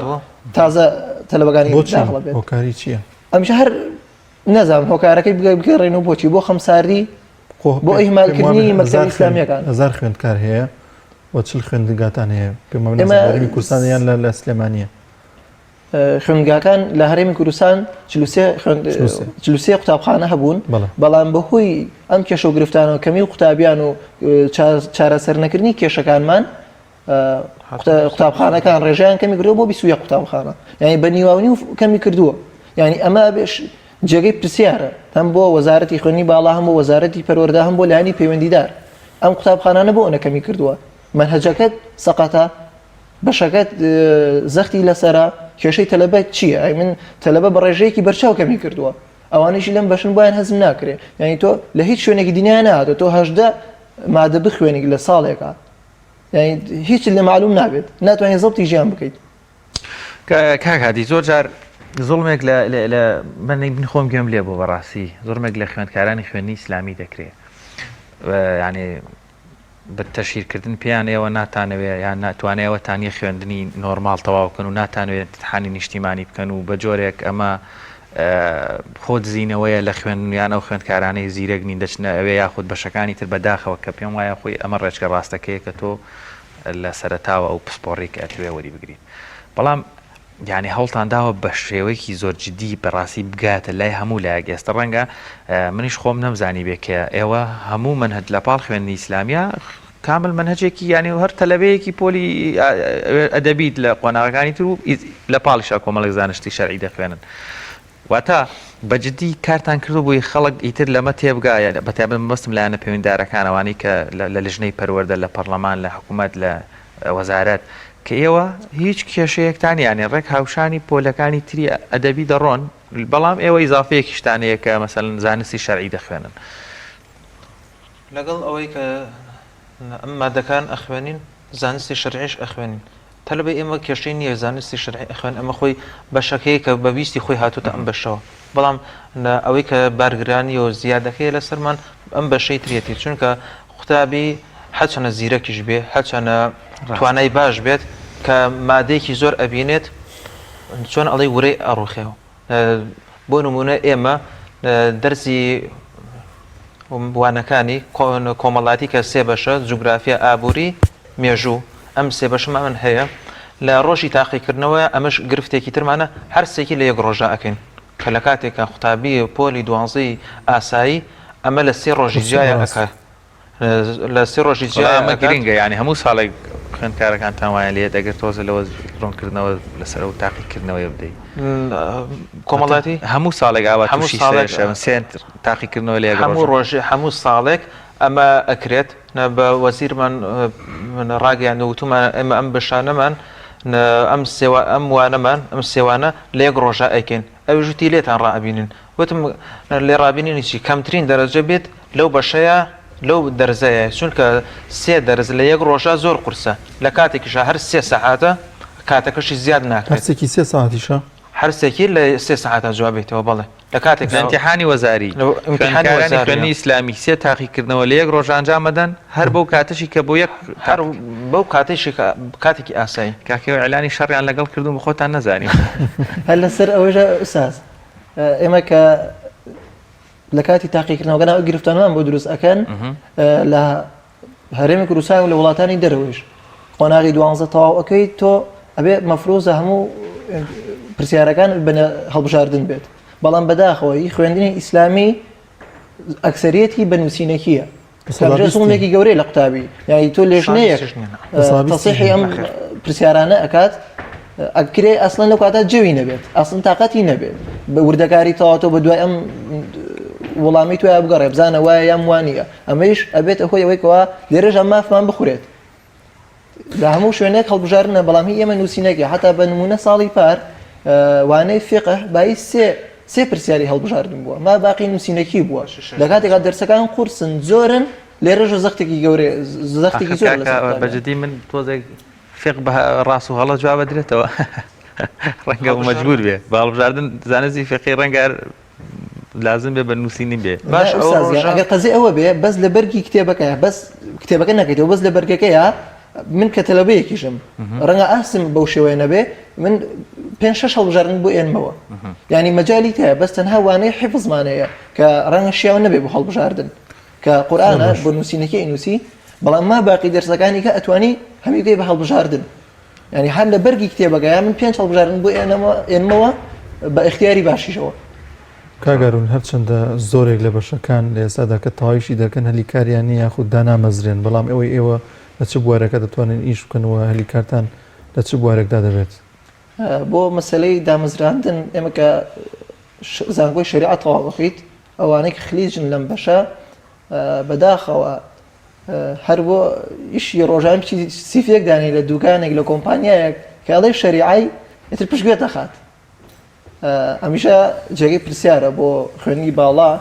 تازە تەلەبەکانی داخڵە بێت هۆکاری چییە؟ ئەمیشە هەر نەزانم هۆکارەکەی بگەڕێنەوە بۆچی بۆ خەمساردی بۆ ئیهمالکردنی مەکتەبی ئیسلامیەکان هەزار خوێندکار هەیە و چل خوێندنگاتان هەیە پێم وابێ لە هەرێمی کوردستان یان لە سلێمانیە خوێندگاکان لە هەرێمی کوردستان 43 قوتابخانە هەبوون بەڵام بەهۆی ئەم کێشە و گرفتانەوە کەمی و قوتابیان و چارەسەر نەکردنی کێشەکانمان قوتابخانەکان ڕێژیان کەمی کردووە بۆ 21 قوتابخانە یعنی بە نیواونی و کەمی کردووە یعنی ئەمە بێش جێگەی پرسیارە هەم بۆ وەزارەتی خوێندنی باڵا هەم بۆ وەزارەتی پەروەردە هەم بۆ لایەنی پەیوەندیدار ئەم قوتابخانانە بۆ ئەوەنە کەمی کردووە مەنهەجەکەت سەقەتە بەشەکەت زەختی لەسەرە کێشەی تەلەبە چییە ئەی من تەلەبە بە ڕێژەیەکی بەرچاو کەمی کردووە ئەوانیشی لەم بەشن بۆیان هەزم ناکرێ یعنی تۆ لە هیچ شوێنێکی دنیا نهاتۆ تۆ 18 مادە بخوێنیت لە ساڵێکا یعنی هیچ لە معلوم نابێت ناتوانێت زەبتی ژیان بکەیت کاک هادی زۆر جار زوڵمێک لە لە من من خۆم گوێم لێ بوو بەڕاستی زۆرمێک لە خوێندکارانی خوێندنی ئیسلامی دەکرێ یعنی بە تەشهیرکردن پێیان ئێوە ناتانەوێ یان ناتوانێ ئەوەتان نیە خوێندنی نۆرماڵ تەواو بکەن و ناتانەوێت امتحانی نیشتیمانی بکەن و بە جۆرێک ئەمە خۆ دزینەوەیە لە خوێندن یان ئەو خوێندکارانەی زیرەک نین دەچنە ئەوێ یاخود بەشەکانی تر بەداخەوە کە پێم وایە خۆی ئەمە ڕێچکە ڕاستەکەیە کە تۆ لە سەرەتاوە ئەو پسپۆڕی کە ئەتەوێ وەری بگریت بەڵام یعنی هەوڵتان داوە بە شێوەیەکی زۆر جدی بەڕاستی بگاتە لای هەموو لایەک ئێستا ڕەنگە منیش خۆم نەمزانی بێ کە ئێوە هەموو مەنهەج لە پاڵ خوێندنی ئیسلامیا کامل مەنهەجێکی یعنی هەر تەلەبەیەکی پۆلی ئەدەبیت لە قۆناغەکانی تر و لە پاڵیشا کۆمەڵێک زانستی شەرعی دەخوێنن واتە بە جدی کارتان کردوە بۆی خەڵک ئیتر لەمە تێبگا بە تایبەت مەبەستم لایەنە پەیوەندیدارەکان ئەوانەی کە لە لژنەی پەروەردە لە پەڕلەمان لە حکومەت لە وەزارەت کە ئێوە هیچ کێشەیەکتان یانێ ڕێک هاوشانی پۆلەکانی تری ئەدەبی دەڕۆن بەڵام ئێوە ئیزافەیەکیشتان هەیە کە مەسەلەن زانستی شەرعی دەخوێنن. لەگەڵ ئەوەی کە ئەم مادەکان ئەخوێنین زانستی شەرعیش ئەخوێنین تەلەبەی ئێمە کێشەی نییە زانستی شەرعی ئەخوێن ئەمە خۆی بەشەکەی کە بە ویستی خۆی هاتووتە ئەم بەشەوە بەڵام ئەوەی کە بارگرانی و زیادەکەی لەسەرمان ئەم بەشەی ترێتی چونکە قوتابی هەچەنە زیرەکیش بێ هەچەنە توانای باش بێت کە مادەیەکی زۆر ئەبینێت چۆن ئەڵێ ورەی ئەڕوخێەوە بۆ نموونە ئێمە دەرسی وانەکانی کۆمەڵاتی کە سێ بەشە جوگرافیا ئابووری مێژوو ئەم سێ بەشەمان هەیە. لە ڕۆژی تاقیکردنەوە ئەمەش گرفتێکی ترمانە هەر سێکی لە یەک ڕۆژا ئەکەین کە لە کاتێکا قوتابی پۆلی دوانزەی ئاسایی ئەمە لە سێ ڕۆژی جیایا ئەکا لە سێ ڕۆژی جیایا ئەمە ئەکات. گرنگە یانی هەموو ساڵێک خوێندکارەکانتان وایان لێت ئەگەر تۆزە لەوە ڕوونکردنەوە لەسەر ئەو تاقیکردنەوەیە بدەی کۆمەڵاتی هەموو ساڵێک ئاوا هەموو تووشی ساڵێک سەرێشە بن سێ تاقیکردنەوە لە یەک هەموو ڕۆژە ڕۆژێ هەموو ساڵێک ئەمە ئەکرێت بە وەزیرمان ڕاگەیاند و وتومانە ئێمە ئەم بەشانەمان ئەم سێوە ئەم وانەمان ئەم سێوانە لە یەک ڕۆژا ئەیکەین ئەویش وتی لێتان ڕائەبینین وتم لێ ڕابینینی چی کەمترین دەرەجە بێت لەو بەشەیە لەو دەرزەیە چونکە سێ دەرز لە یەک ڕۆژا زۆر قورسە لە کاتێکیشا هەر سێ سەعاتە کاتەکەشی زیاد ناکرێت. هەرسێکی سێ سەعاتیشە؟ هەرسێکی لە سێ سەعاتا جوابیتەوە بەڵێ. لە کاتێکدا لە ئیمتیحانی وەزاری، ئیمتیحانی خوێندکارانی وەزاریە. خوێندنی ئیسلامی سێ تاقیکردنەوە لە یەک ڕۆژ ئەنجام ئەدەن، هەر بەو کاتەشی کە بۆ یەک هەر بەو کاتەیشی کە کاتێکی ئاسایی. کاکە ئێوە ئیعلانی شەڕیان لەگەڵ کردوون بە خۆتان نەزانیوە. هەر لەسەر ئەوەیش ئوستاز ئێمە کە لە کاتی تاقیکردنەوەکان ئەو گرفتانەمان بۆ دروست ئەکەن لە هەرێمی کوردستان و لە وڵاتانی دەرەوەیش قۆناغی دوانزە تەواو ئەەکەیت تۆ ئەبێ مەفرۆزە هەموو پرسیارەکان بنە هەڵبژاردن بێت بەڵام بەداخەوەی خوێندنی ئیسلامی ئەکسەریەتی بە نووسینەکیە زوڵمێکی گەورەی لە قوتابی یعنی تۆ لێژنەیەک تەسیحی ئەم پرسیارانە ئەکات ئەکرێ ئەسڵەن لەو کاتە جەوی نەبێت ئەسڵن تااقەتی نەبێت بە وردەکاری تەواوەتەوە بە دوای ئەم وەڵامی تویا بگەڕێ بزانە وایە یان وانە ئەمەیش ئەبێتە هۆی ئەوەی کەوا لێرەش ئەم مافمان بخورێت لە هەموو شوێنێک هەڵبژاردنە بەڵام هی ئێمە نووسینەکە حتا بە نمونە ساڵی پار وانەی فقه بایی سێ سێ پرسیاری هەڵبژاردن بووە ما باقی نووسینەکی بووە لە کاتێکا دەرسەکان قورسن زۆرن لێرەش زەختێکی گەورەیە زەختێکی زۆر لەسەر قوتابیان. بەجدی من تۆزێک فیقە بە ڕاست و هەڵە جواب ئەدرێتەوە ڕەنگە مەجبور بێ بە هەڵبژاردن زانستی فیقهی ڕەنگە لازم بێ بە نووسینی بێ. باش ئەو ئوستاز گیان ڕۆژە. ئەگەر قەزیە ئەوە بێ بەس لە بەرگی کتێبەکەیە بەس کتێبەکە نەکەیتەوە بەس لە بەرگەکەیە من کە تەلەبەیەکیشم ڕەنگە ئاستم بەو شێوەیە نەبێ من پێ شەش هەڵبژاردن بۆ ئێنمەوە یعنی مەجای تایە بەس تەنها وانەی حفظمانەیە کە ڕەنگە شیاو نەبێ بۆ هەڵبژاردن کە قورئانە بۆ نووسینەکەی ئەینووسی بەڵام ما باقی دەرسەکانی کە ئەتوانی هەمی بکەی بە هەڵبژاردن یعنی هەر لە بەرگی کتێبەکە یا من پێنج هەڵبژاردن بۆ ئێنمەوە بە ئیختیاری باشیشەوە. کاک ئارون هەرچەندە زۆرێک لە بەشەکان لە ئێستادا کە تەواویشی دەکەن هەلی کاریان نییە یاخود دانامەزرێن بەڵام ئەوەی ئێوە لە چ بوارێکا دەتوانن ئیش بکەن و هەلی کارتان لە چ بوارێکدا دەبێت؟ بۆ مەسەلەی دامەزراندن ئێمە کە زانکۆی شەریعە تەواو ئەکەیت ئەوانەی کە خلیجن لەم بەشە بەداخەوە هەر بۆ ئیشی ڕۆژان بچی سیفێک دانێ لە دوکانێک لە کۆمپانیایەک کە ئەڵێ شەریعای ئیتر پشتگوێ دەخات ئەمیشە جێگەی پرسیارە بۆ خوێندنی باڵا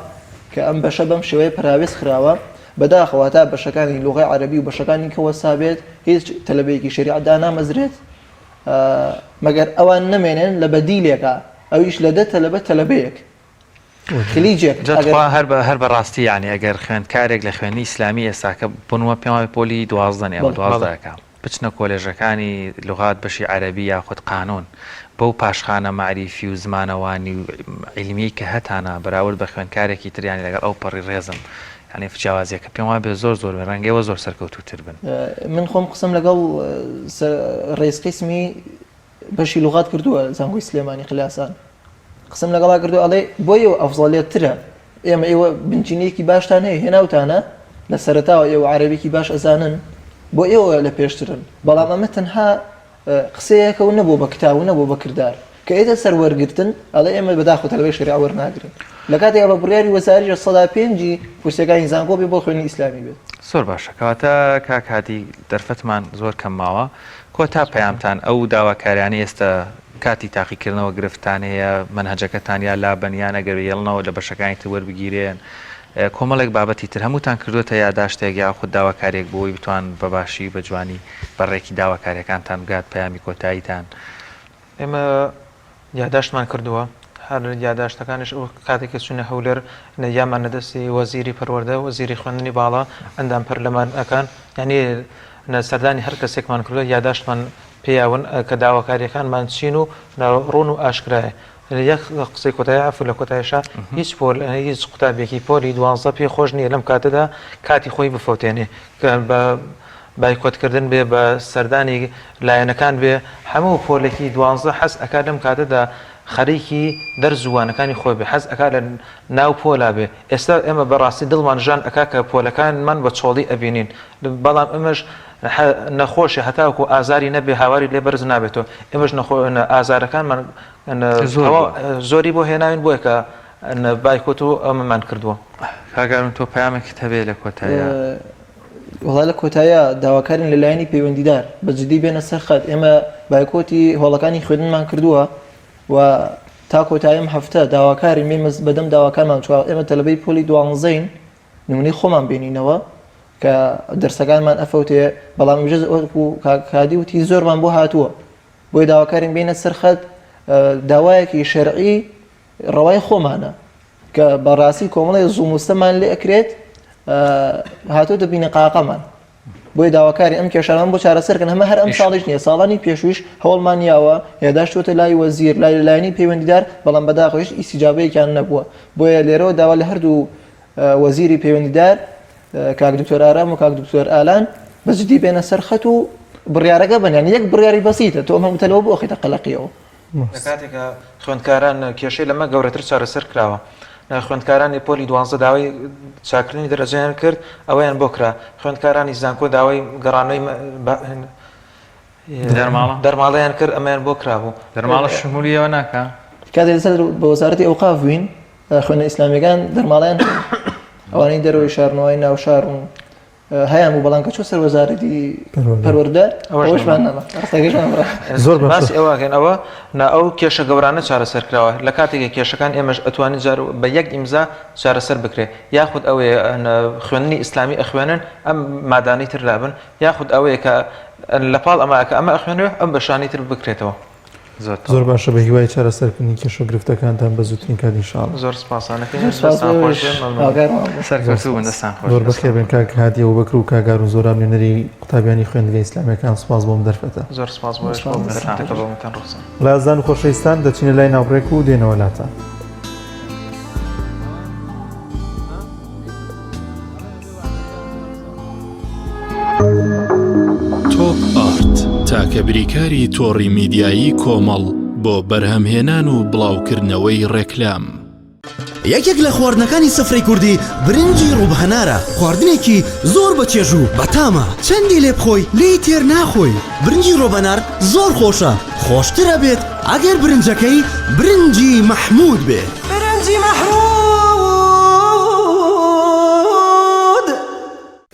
کە ئەم بەشە بەم شێوەیە پەراوێز خراوە بەداخەوە تا بەشەکانی لغەی عەرەبی و بەشەکانی کە وەسابێت هیچ تەلەبەیەکی شەریعە دانامەزرێت مەگەر ئەوان نەمێنن لە بەدیلێکا ئەویش لە دە تەلەبە تەلەبەیەک خلیجێک جا ئەگەر. تخوا هەر بە هەر بە ڕاستی یانی ئەگەر خوێندکارێک لە خوێندنی ئیسلامی ئێستاکە بۆ نموونە پێم وابێ پۆلی 12 نێ ئەوە بەڵێ. 12 ئەکا بچنە کۆلێژەکانی لوغات بەشی عەرەبی یاخود قانون بەو پاشخانە مەعریفی و زمانەوانی و عیلمیەی کە هەتانە بەراورد بە خوێندکارێکی تر یانی لەگەڵ ئەو پەڕی ڕێزم یانی جیاوازیەکە پێم وابێ زۆر زۆر بێ ڕەنگە ئێوە زۆر سەرکەوتووتر بن. من خۆم قسەم لەگەڵ ڕێز قیسمی بەشی لوغات کردووە زانکۆی سلێمانی قلاسان قسم لەگەڵا کردو ئەڵێ بۆ ئێوە ئەفزەڵێتترە ئێمە ئێوە بنچینەیەکی باشتان هەیە هێناوتانە لە سەرەتاوە ئێوە عەرەبێکی باش ئەزانن بۆ ئێوە لە پێشترن بەڵام ئەمە تەنها قسەیەکە و نەبوو بە کتاب و نەبوو بە کردار کە ئێتە سەر وەرگرتن ئەڵێ ئێمە بەداخەوە تەلەبەی شەریعە وەرناگرین لە کاتێکا بە بڕیاری وەزاریش 5% کورسیەکانی زانکۆ بێ بۆ خوێندنی ئیسلامی بێت. زۆر باشە کەواتە کاک هادی دەرفەتمان زۆر کەم ماوە کۆتا پەیامتان ئەو داواکاریانەی ئێستا کاتی تاقیکردنەوە گرفتتان هەیە مەنهەجەکەتان یا لابەن یان ئەگەر یەڵنەوە لە بەشەکانی تر وەربگیرێن کۆمەڵێک بابەتی تر هەمووتان کردووەتە یاداشتێک یاخود داواکاریەک بۆ ئەوەی بتوان بە باشی بە جوانی بە ڕێکی داواکاریەکانتان بگات پەیامی کۆتاییتان. ئێمە یاداشتمان کردووە، هەر یاداشتەکانیش ئەو کاتێک کە چووینە هەولێر یامان لە دەستی وەزیری پەروەردە، وەزیری خوێندنی باڵا، ئەندام پەرلەمانەکان، یانی سەردانی هەر کەسێکمان کردووە یاداشتمان پێیاون کە داواکارییەکانمان چین و ڕوون و ئاشکرایە. یەک قسەی کۆتایی عەفو لە کۆتایشا هیچ پۆل هیچ قوتابیەکی پۆلی دوانزە پێی خۆش نییە لەم کاتەدا کاتی خۆی بفەوتێنێ کە بە. بایکۆتکردن بێ بە سەردانی لایەنەکان بێ هەموو پۆلێکی دوانزە حەز ئەکا لەم کاتەدا خەریکی دەرس و وانەکانی خۆی بێ حەز ئەکا لە ناو پۆلا بێ ئێستا ئێمە بەڕاستی دڵمان ژان ئەکا کە پۆلەکانمان بە چۆڵی ئەبینین بەڵام ئەمەش نەخۆشی هەتاوەکو ئازاری نەبێ هاواری لێ بەرز نابێتەوە ئێمەش نەخۆ ئازارەکانمان زۆری بۆ هێناوین بۆیە کە بایکۆت و ئەمەمان کردووە. کاک ئارون تۆ پەیامێکت هەبێ لە کۆتاییا؟ وەڵا لە کۆتاییا داواکارین لە لایەنی پەیوەندیدار بە جدی بێنە سەر خەت ئێمە بایکۆتی هۆڵەکانی خوێندنمان کردووە و تا کۆتایی ئەم هەفتە داواکارین بێن بەدەم داواکانمان چوار ئێمە تەلەبەی پۆلی دوانزەین نمونەی خۆمان بینینەوە کە دەرسەکانمان ئەفەوتێ بەڵام وەکو کاک هادی وتی زۆرمان بۆ هاتووە بۆیە داواکارین بێنە سەر خەت داوایەکی شەرعی ڕەوای خۆمانە کە بەڕاستی کۆمەڵی زوڵم و ستەمان لێ ئەکرێت هاتۆتە بینەقاقەمان بۆیە داواکاری ئەم کێشانەمان بۆ چارەسەرکەن هەمە هەر ئەم ساڵیش نییە ساڵانی پێشویش هەوڵمان یاوە یاداشتوەتە لای وەزیر لای لایەنی پەیوەندیدار بەڵام بەداخەوە هیچ ئیستیجابەیەکیان نەبووە بۆیە لێرەوە داوا لە هەردوو وەزیری پەیوەندیدار کاک دکتۆر ئارام و کاک دکتۆر ئالان بە جدی بێنە سەر خەت و بڕیارەکە بن یان یەک بڕیاری بەسیتە تۆ ئەم هەموو تەلەوە بۆ ئەخەیتە قەلەقیەوە. لە کاتێکا خوێندکاران کێشەی لەمە گەورەتر چارەسەر کراوە. خوێندکارانی پۆلی دوانزە داوای چاککردنی دەرەجەیان کرد، ئەوەیان بۆ کرا. خوێندکارانی زانکۆ داوای گەڕانەوەی دەرماڵەیان کرد، ئەمەیان بۆ کرابوو. دەرماڵە شمولی ئەوە ناکا؟ کاتێک لەسەر بە وەزارەتی ئەوقاف بووین، خوێندنە ئیسلامیەکان دەرماڵەیان ئەوانەی دەرەوەی شارن و ئەوانەی ناو شارن هەیان بوو بەڵام کە چۆ سەر وەزارەتی پەروەردە ئەوەشمان نەما ڕاستەکەشمان بڕا. زۆر باسی ئەوە ئەکەین ئەوە نا ئەو کێشە گەورانە چارەسەر کراوە لە کاتێک کێشەکان ئێمەش ئەتوانین جار بە یەک ئیمزا چارەسەر بکرێ یاخود ئەوەیە خوێندنی ئیسلامی ئەخوێنن ئەم مادانەی تر لابن یاخود ئەوەیە کە لەپاڵ ئەمە کە ئەمە ئەخوێنرێ ئەم بەشانەی تر بکرێتەوە. زۆر باشە بە هیوای چارەسەرکردنی کێشە و گرفتەکانتان بە زووترین کات ان شاء اللە. زۆر سپاستان ئەکەین دەستان خۆش بێت مەمنون. سەرکەوتوو بن دەستان خۆش. زۆر بەخێر بێن کاک هادی ئەبوبەکر و کاک ئارون زۆراب نوێنەری قوتابیانی خوێندنگە ئیسلامیەکان سوپاس بۆ ئەم دەرفەتە. زۆر سپاس بۆ ئێوەش بۆ ئەم دەرفەتە کە بۆمتان ڕەخساند. ئازیزان و خۆشەویستان دەچینە لای ناوبڕێک و دێنەوە لاتان. تۆپ ئارت تاکە بریکاری تۆڕی میدیایی کۆمەڵ بۆ بەرهەمهێنان و بڵاوکردنەوەی ڕێکلام. یەکێک لە خواردنەکانی سفرەی کوردی برنجی ڕووبهەنارە، خواردنێکی زۆر بە چێژ و بەتامە، چەندی لێ بخۆی لێی تێر ناخۆی، برنجی ڕۆبەنار زۆر خۆشە، خۆشتر ئەبێت ئەگەر برنجەکەی برنجی مەحموود بێ. برنجی مەحموود.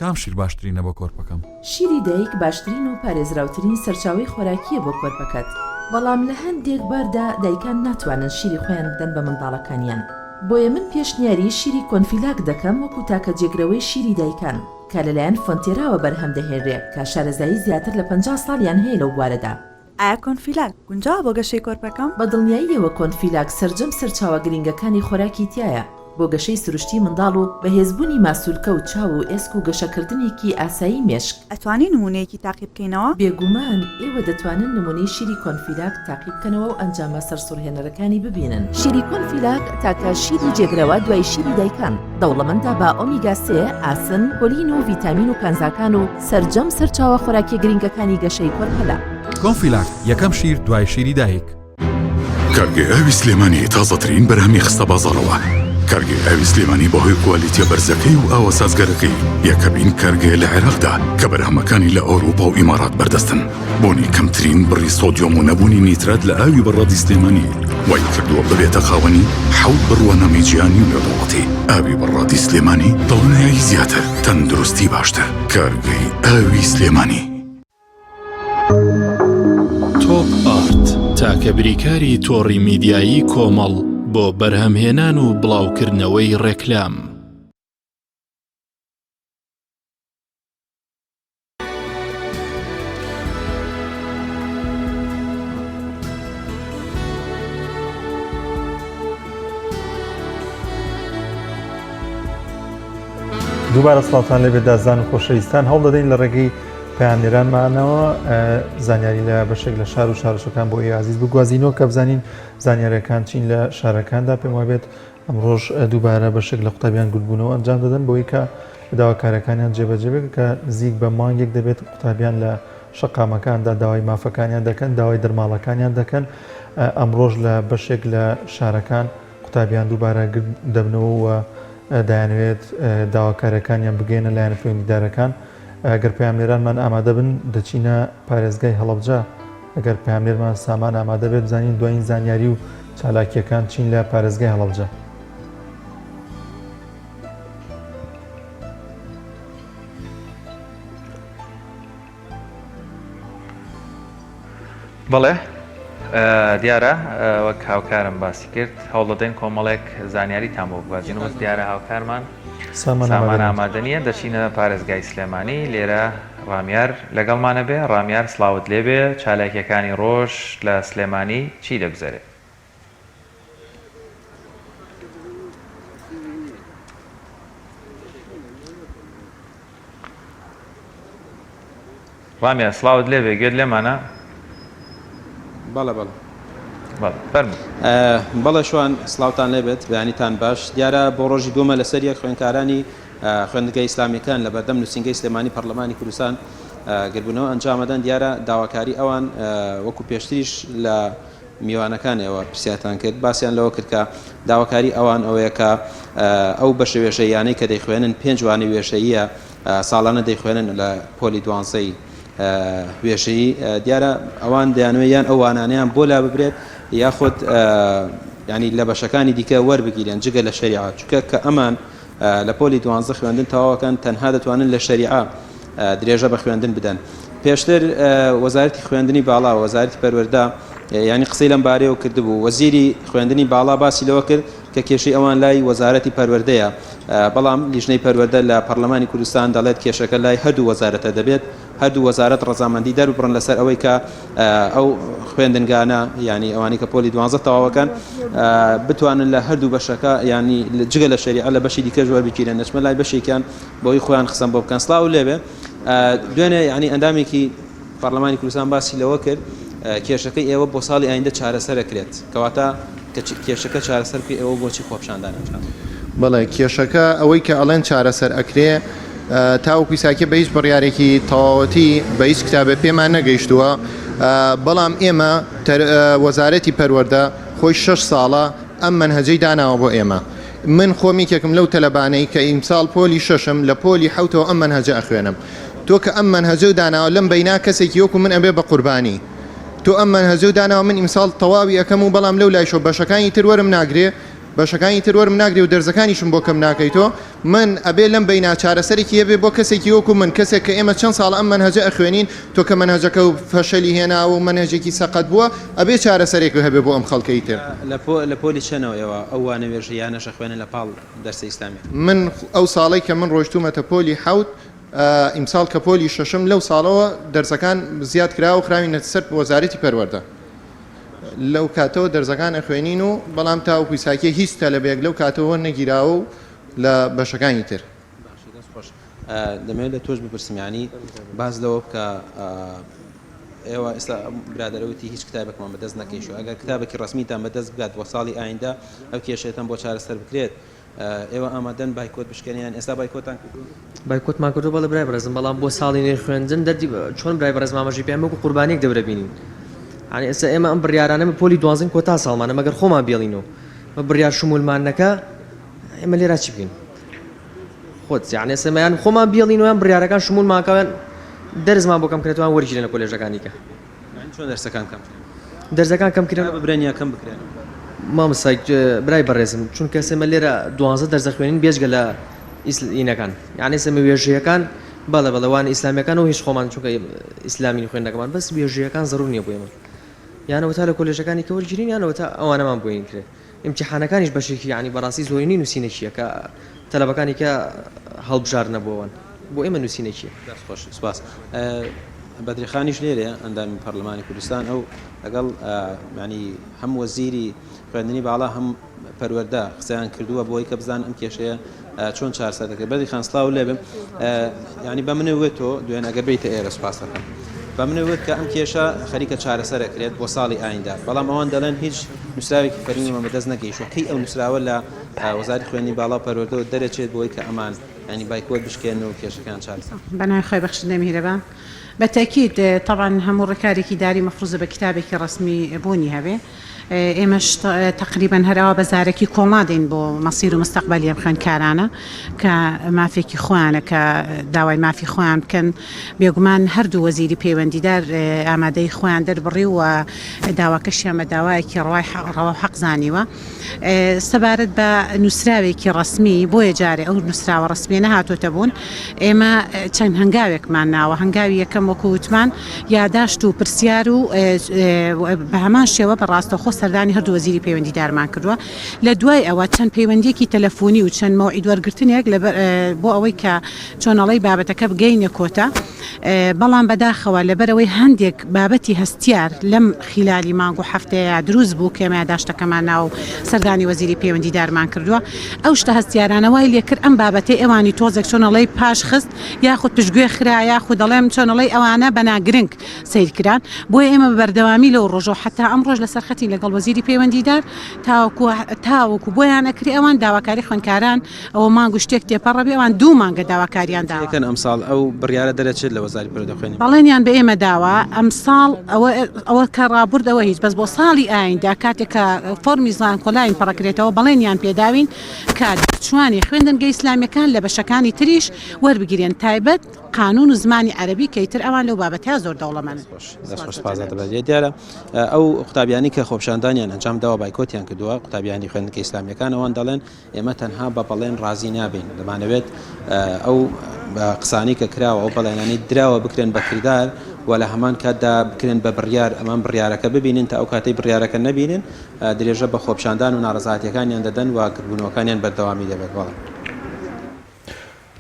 کام شیر باشترینە بۆ کۆرپەکەم؟ شیری دایک باشترین و پارێزراوترین سەرچاوەی خۆراکییە بۆ کۆرپەکەت، بەڵام لە هەندێک باردا دایکان ناتوانن شیری خۆیان بدەن بە منداڵەکانیان، بۆیە من پێشنیاری شیری کۆنفیلاک دەکەم وەکو تاکە جێگرەوەی شیری دایکان کە لەلایەن فۆنتێراوە بەرهەم دەهێنرێ کە شارەزایی زیاتر لە 50 ساڵیان هەیە لەو بوارەدا. ئایا کۆنفیلاک گونجاوە بۆ گەشەی کۆرپەکەم؟ بە دڵنیاییەوە کۆنفیلاک سەرجەم سەرچاوە گرینگەکانی خۆراکی تیایە بۆ گەشەی سروشتی منداڵ و بەهێزبوونی ماسولکە و چاو و ئێسک و گەشەکردنێکی ئاسایی مێشک. ئەتوانی نموونەیەکی تاقی بکەینەوە؟ بێگومان ئێوە دەتوانن نموونەی شیری کۆنفیلاک تاقی بکەنەوە و ئەنجامە سەرسوڕهێنەرەکانی ببینن. شیری کۆنفیلاک تاکە شیری جێگرەوە دوای شیری دایکان، دەوڵەمەندە بە ئۆمیگا سێ، ئاسن، کۆلین و ڤیتامین و کانزاکان و سەرجەم سەرچاوە خۆراکیە گرنگەکانی گەشەی کۆرپەلە. کۆنفیلاک یەکەم شیر دوای شیری دایک. کارگەی ئاوی سلێمانی تازەترین بەرهەمی خستە بازاڕەوە. کارگەی ئاوی سلێمانی بەهۆی کوالیتیە بەرزەکەی و ئاوە سازگەرەکەی یەکەمین کارگەیە لە عێراقدا کە بەرهەمەکانی لە ئەوروپا و ئیمارات بەردەستن. بۆنی کەمترین بڕی سۆدیۆم و نەبوونی نیترات لە ئاوی بەڕادی سلێمانی وای کردووە ببێتە خاوەنی حەوت بڕوانامەی جیهانی و نێودەوڵەتی. ئاوی بەڕادی سلێمانی دڵنیایی زیاتر، تەندروستی باشتر. کارگەی ئاوی سلێمانی. تۆپ ئارت تاکە بریکاری تۆڕی میدیایی کۆمەڵ بۆ بەرهەمهێنان و بڵاوکردنەوەی ڕێکلام. دووبارە سڵاوتان لێبێت دازان و خۆشەویستان هەوڵ دەدەین لە ڕێگەی پەیامنێرانمانەوە زانیاری لە بەشێک لە شار و شارۆچکەکان بۆ ئێوە ئازیز بگوازینەوە کە بزانین زانیاریەکان چین لە شارەکاندا پێم وابێت ئەمڕۆژ دووبارە بەشێک لە قوتابیان گردبوونەوە ئەنجام دەدەن بۆی کە. و داواکاریەکانیان جێبەجێ بکرێت کە نزیک بە مانگێک دەبێت قوتابیان لە شەقامەکاندا داوای مافەکانیان دەکەن، داوای دەرماڵەکانیان دەکەن، ئەمڕۆش لە بەشێک لە شارەکان قوتابیان دووبارە گرد دەبنەوە و دەیانەوێت داواکاریەکانیان بگەیەنە لایەنە پەیوەندیدارەکان. گەر پەیامنێرانمان ئامادە بن دەچینە پارێزگای هەڵەبجە، ئەگەر پەیامنێرمان سامان ئامادە بێت بزانین دوایین زانیاری و چالاکییەکان چین لە پارێزگای هەڵەبجە. بەڵێ دیارە وەک هاوکارم باسی کرد هەوڵدەدەین کۆمەڵێک زانیاریتان بۆ بگوازینەوە دیارە هاوکارمان سامان ئامادە نییە دەچینە پارێزگای سلێمانی لێرە ڕامیار لەگەڵمانە بێ ڕامیار سڵاوت لێبێ چالاکیەکانی ڕۆژ لە سلێمانی چی دەگوزەرێ؟ ڕامیار سڵاوت لێبێ گوێت لێمانە؟ بەڵێ بەڵێ. بەڵێ فەرموو. بەڵێ شوان سڵاوتان لێبێت بەیانیتان باش دیارە بۆ ڕۆژی دووەمە لەسەر یەک خوێندکارانی خوێندنگە ئیسلامیەکان لە بەردەم نووسینگەی سلێمانی پەرلەمانی کوردستان گربوونەوە ئەنجامەدەن دیارە داواکاری ئەوان وەکو پێشتریش لە میوانەکان ئێوە پرسیارتان کرد باسیان لەوە کرد کە داواکاری ئەوان ئەوەیە کە ئەو بەشە وێژەییانەی کە دەیخوێنن پێنج وانەی وێژەییە ساڵانە دەیخوێنن لە پۆلی دوانزەی وێژەیی دیارە ئەوان دەیانەوێت یان ئەو وانانەیان بۆ لا ببرێت یاخود ینی لە بەشەکانی دیکە وەربگیرێن جگە لە شەریعە چونکە کە ئەمان لە پۆلی دوانزە خوێندن تەواوەکەن تەنها دەتوانن لە شەریعە درێژە بە خوێندن بدەن. پێشتر وەزارەتی خوێندنی باڵا وەزارەتی پەروەردە یانی قسەی لەم بارەیەوە کردبوو وەزیری خوێندنی باڵا باسی لەوە کرد کە کێشەی ئەوان لای وەزارەتی پەروەردەیە بەڵام لیژنەی پەروەردە لە پەرلەمانی کوردستان دەڵێت کێشەکە لای هەردوو وەزارەتە دەبێت هەردوو وەزارەت ڕەزامەندی دەرببڕن لەسەر ئەوەی کە ئەو خوێندنگانە یانی ئەوانەی کە پۆلی دوانزە تەواوەکەن بتوانن لە هەردوو بەشەکە ینی جگە لە شەریعە لە بەشی دیکەش وەربگیرێن دەچمە لای بەشێکیان بۆی خۆیان قسەم بۆ بکەن سڵاو لێبێ دوێنێ ینی ئەندامێکی پەرلەمانی کوردستان باسی لەوە کرد کێشەکەی ئێوە بۆ ساڵی ئایندە چارەسەرەکرێت کەواتە کێشەکە چارەسەر بکەی ئێوە بۆچی خۆپیشاندان ئەنجام دەدەن؟ بەڵێ کێشەکە ئەوەی کە ئەڵێن چارەسەر ئەکرێ تاوەکو ئیساکێ بە هیچ بڕیارێکی تەواوەتی بە هیچ کتابێ پێمان نەگەیشتووە بەڵام ئێمە وەزارەتی پەروەردە خۆی شەش ساڵە ئەم مەنهەجەی داناوە بۆ ئێمە من خۆم یەکێکم لەو تەلەبانەی کە ئیمساڵ پۆلی شەشم لە پۆلی حەوتەوە ئەم مەنهەجە ئەخوێنم تۆ کە ئەم مەنهەجەو داناوە لەم بەینا کەسێکی وەکو من ئەبێ بە قوربانی تۆ ئەم مەنهەجەو داناوە من ئیمساڵ تەواوی ئەکەم و بەڵام لەو لایشەوە بەشەکانی تر وەرم ناگرێ بەشەکانی تر وەرم ناگرێ و دەرزەکانیشم بۆ کەم ناکەیتۆ من ئەبێ لەم بەینا چارەسەرێکی هەبێ بۆ کەسێکی وەکو من کەسێک کە ئێمە چەند ساڵە ئەم مەنهەجە ئەخوێنین تۆ کە مەنهەجەکە فەشەلی هێناوە و مەنهەجێکی سەقەت بووە ئەبێ چارەسەرێک هەبێ بۆ ئەم خەڵکەی تر. لە پۆلی چەنەوە ئێوە ئەو وانە وێژەییانەش ئەخوێنن لە پاڵ دەرسە ئیسلامیەکان؟ من ئەو ساڵەی کە من ڕۆیشتوومەتە پۆلی حەوت ئیمساڵ کە پۆلی شەشم لەو ساڵەوە دەرسەکان زیاد کراوە و خراوینەتە سەر وەزارەتی پەروەردە لەو کاتەوە دەرزەکان ئەخوێنین و بەڵام تاوەکو ئیساکێ هیچ تەلەبەیەک لەو کاتەوە نەگیراوە و لە بەشەکانی تر. باشە دەست خۆش دەمەوێت لە تۆش بپرسم یانی باس لەوە بکە ئێوە ئێستا برادەرە وتی هیچ کتابێکمان بەدەست نەکەیشو ئەگەر کتابێکی ڕەسمیتان بەدەست بگات بۆ ساڵی ئایندە ئەو کێشەیەتان بۆ چارەسەر بکرێت ئێوە ئامادەن بایکۆت بشکێنن یان ئێستا بایکۆتان کردووە؟ بایکۆتمان کردووە بەڵێ برای بەڕێزم بەڵام بۆ ساڵی نوێی خوێندن دەردی چۆن برای بەڕێزم ئاماژەی پێ وەکو قوربانیەک دەورە بینین یانی ئێستا ئێمە ئەم بڕیارانە بە پۆلی دوانزەین کۆتا ساڵمانە مەگەر خۆمان بێڵینەوە بە بڕیار شمولمان نەکا ئێمە لێرا چی بکەین خۆت یانی ئێستا ئێمە یان خۆمان بێڵینەوە یان بڕیارەکان شمولمان کە یان دەرزمان بۆ کەم کرێتەوە یان وەرگیرێن لە کۆلێژەکانی کە یانی چۆن دەرسەکان کەم کرێن؟ دەرسەکان کەم کرێن؟ ببرێن یا کەم بکرێن؟ مامۆستا برای بەڕێزم چونکە ئێمە لێرە دوانزە دەرس دەخوێنین بێجگە لە ئینەکان یعنی ئێمە وێژەیەکان بەڵێ بەڵێ وانە ئیسلامیەکان و هیچ خۆمان چونکە ئیسلامین خوێندنەکەمان بەس وێژەیەکان زەرور نییە بۆ ئێمە یانەوە تا لە کۆلێژەکانی کە وەرگیرین یانەوە تا ئەوانەمان بۆ ئینکرێ ئیمتیحانەکانیش بەشێکی یانی بەڕاستی زۆرینەی نووسینەکییە کە تەلەبەکانی کە هەڵبژاردنە بۆ ئەوان بۆ ئێمە نووسینەکییە. دەست خۆش سپاس. بەدریخانیش لێرەیە ئەندامی پەرلەمانی کوردستان ئەو لەگەڵ یانی هەم وەزیری خوێندنی باڵا هەم پەروەردە قسەیان کردووە بۆی کە بزان ئەم کێشەیە چۆن چارسەر دەکرێت بەدری خان سڵاو لێبم ینی بە منە وێت تۆ دوێن ئەگەر بیتە ئێرە سپاس دەکەم بە منە وت کە ئەم کێشە خەریکە چارەسەر ئەکرێت بۆ ساڵی ئایندە بەڵام ئەوان دەڵێن هیچ نووسراوێکی فەرمیمان بەدەست نەگەیشتووە کەی ئەو نووسراوە لە وەزارەتی خوێندنی باڵا و پەروەردەوە دەرەچێت بۆی کە ئەمان. ینی بایکۆت بشکێن و کێشەکان چارەسەر بەناوی خوای بەخشندەی میهرەبان بە تەئکید تەبعەن هەموو ڕێکارێکی داری مەفروزە بە کیتابێکی ڕەسمی بوونی هەبێ ئێمەش تەقریبەن هەر ئاوا بە زارەکی کۆڵ نادەین بۆ مەسیر و مستەقبەلی ئەم خوێندکارانە کە مافێکی خۆیانە کە داوای مافی خۆیان بکەن بێگومان هەردوو وەزیری پەیوەندیدار ئامادەی خۆیان دەربڕی و داواکەشیان بە داوایەکی ڕەوای ڕەوا و حەق زانیوە. سەبارەت بە نووسراوێکی ڕەسمی، بۆیە جارێ ئەو نووسراوە ڕەسمییە نەهاتۆتە بوون، ئێمە چەند هەنگاوێکمان ناوە، هەنگاوی یەکەم وەکو وتمان یاداشت و پرسیار و بە هەمان شێوە بە ڕاستەوخۆ سەردانی هەردوو وەزیری پەیوەندیدارمان کردووە، لە دوای ئەوە چەند پەیوەندییەکی تەلەفۆنی و چەند مەوعید وەرگرتنێک بۆ ئەوەی کە چۆنەڵی بابەتەکە بگەینە کۆتا، بەڵام بەداخەوە لەبەرئەوەی هەندێک بابەتی هەستیار لەم خیلالی مانگ و هەفتەیە دروست بوو کە ئێمە یاداشتەکەمان ناوە و سەردانی وەزیری پەیوەندیدارمان کردووە ئەو شتە هەستیارانە وای لێکرد ئەم بابەتەی ئەوانی تۆزێک چۆنەڵی پاش خست یاخود پشتگوێ خرا یاخود دەڵێم چۆنەڵی ئەوانە بە ناگرنگ سەیر کران بۆیە ئێمە بە بەردەوامی لەو ڕۆژەوە حەتا ئەمڕۆش لەسەر خەتین لەگەڵ وەزیری پەیوەندیدار تاوەکو تاوەکو بۆیان ئەکرێ ئەوان داواکاری خوێندکاران ئەوە مانگ و شتێک تێپەڕە بێ ئەوان دوو مانگە داواکاریان داوە. دەکەن ئەمساڵ ئەو بڕیارە دەرەچێت لە وەزاری پەروەردە خوێندنی. بەڵێنیان بە ئێمە داوە ئەمساڵ ئەوە ئەوە کە ڕابورد ئەوە هیچ بەس بۆ ساڵی ئایندە کاتێک کە فۆرمی زانکۆلاین پڕەکرێتەوە بەڵێنیان پێداوین کە دەرچوانی خوێندنگە ئیسلامیەکان لە بەشەکانی تریش وەربگیرێن تایبەت قانون و زمانی عەرەبی کە ئیتر ئەوان لەو بابەتە زۆر دەوڵەمەنن. دەست خۆش سپاس دەبێت دیارە ئەو قوتابیانی کە خۆپیشاندانیان ئەنجام داوە بایکۆتیان کردووە قوتابیانی خوێندنگە ئیسلامیەکان ئەوان دەڵێن ئێمە تەنها بە بەڵێن ڕازی نابین، دەمانەوێت ئەو قسانەی کە کراوە، ئەو بەڵێنانەی دراوە بکرێن بە کردار و لە هەمان کاتدا بکرێن بە بڕیار، ئەمان بڕیارەکە ببینن، تا ئەو کاتەی بڕیارەکە نەبینن درێژە بە خۆپیشاندان و ناڕەزایەتییەکانیان دەدەن و گردبوونەوەکانیان بەردەوامی دەبێت. بەڵێ.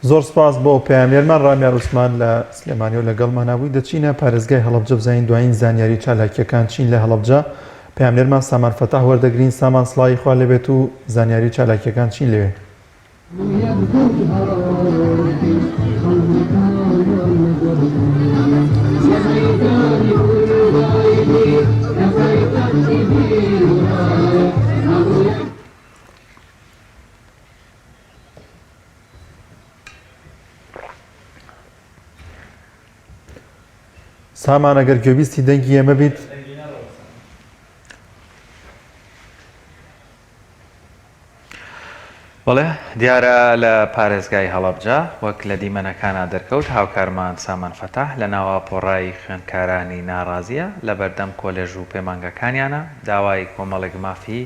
زۆر سپاس بۆ پەیامنێرمان ڕامیار عوسمان لە سلێمانیەوە لەگەڵمانا بووی. دەچینە پارێزگای هەڵەبجە بزانین دوایین زانیاری چالاکییەکان چین لە هەڵەبجە. پەیامنێرمان سامان فەتاح وەردەگرین. سامان سڵاوی خوا لێبێت و زانیاری چالاکییەکان چین لەوێ؟ سامان ئەگەر گوێبیستی دەنگی ئێمە بیت بەڵێ دیارە لە پارێزگای هەڵەبجە وەک لە دیمەنەکانا دەرکەوت هاوکارمان سامان فەتاح لە ناو ئاپۆڕای خوێندکارانی ناڕازیە لە بەردەم کۆلێژ و پەیمانگاکانیانە داوای کۆمەڵێک مافی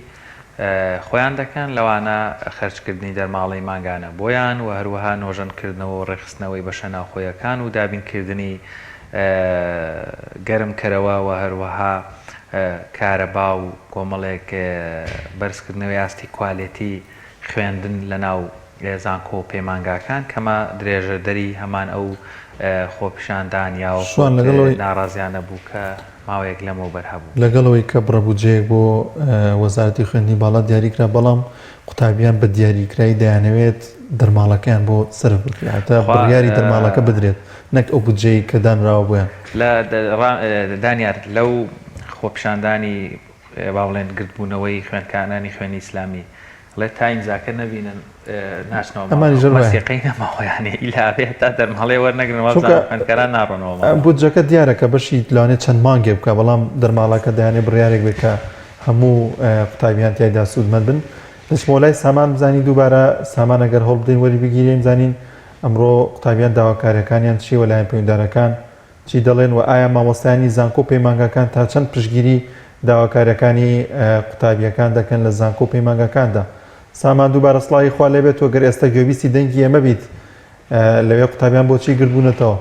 خۆیان دەکەن، لەوانە خەرجکردنی دەرماڵەی مانگانە بۆیان و هەروەها نۆژەنکردنەوە و ڕێکخستنەوەی بەشە ناوخۆیەکان و دابینکردنی گەرمکەرەوە و هەروەها کارەبا و کۆمەڵێک بەرزکردنەوەی ئاستی کوالێتی خوێندن لەناو زانکۆ و پەیمانگاکان کەمە درێژەدەری هەمان ئەو خۆپیشاندان شوان یاخود لەگەڵ ئەوەی ناڕازیانە بوو کە ماوەیەک لەمەوبەر هەبوو. لەگەڵ ئەوەی کە بڕە بودجەیەک بۆ وەزارەتی خوێندنی باڵا دیاریکرا، بەڵام قوتابیان بە دیاریکرای دەیانەوێت دەرماڵەکەیان بۆ سەرف بکرێت، هەتا خوا بڕیاری دەرماڵەکە بدرێت نەک ئەو بودجەیەی کە دانراوە بۆیان. لە دانیار لەو خۆپیشاندانی با بڵێن گردبوونەوەی خوێندکارانی خوێنی ئیسلامی ئەڵێ تا ئیمزاکە نەبینن ناچنەوە ئەمانیش ماڵەوە هەر وایە. مەسیقەی نەماوە یانی ئیلا بێ تا دەرماڵەی وەرنەگرن چونکە وابزانم خوێندکاران ناڕۆنەوە ماڵەوە. بودجەکە دیارە کە بەشی لەوانەیە چەند مانگێک بکا بەڵام دەرماڵەکە دەیانەوێت بڕیارێک بێت کە هەموو قوتابیان تیایدا سوودمەند بن. دەچمەوە لای سامان بزانین دووبارە سامان ئەگەر هەوڵ بدەین وەری بگیرێین بزانین ئەمڕۆ قوتابیان داواکاریەکانیان چییە و لایەن پەیوەندیدارەکان چی دەڵێن و ئایا مامۆستایانی زانکۆ و پەیمانگاکان تا چەند پشتگیری داواکاریەکانی قوتابیەکان دەکەن لە زانکۆ و پەیمانگاکاندا؟ سامان دووبارە سڵاوی خوا لێبێت تۆ گەر ئێستا گوێبیستی دەنگی ئێمە بیت لەوێ قوتابیان بۆچی گردبوونەتەوە؟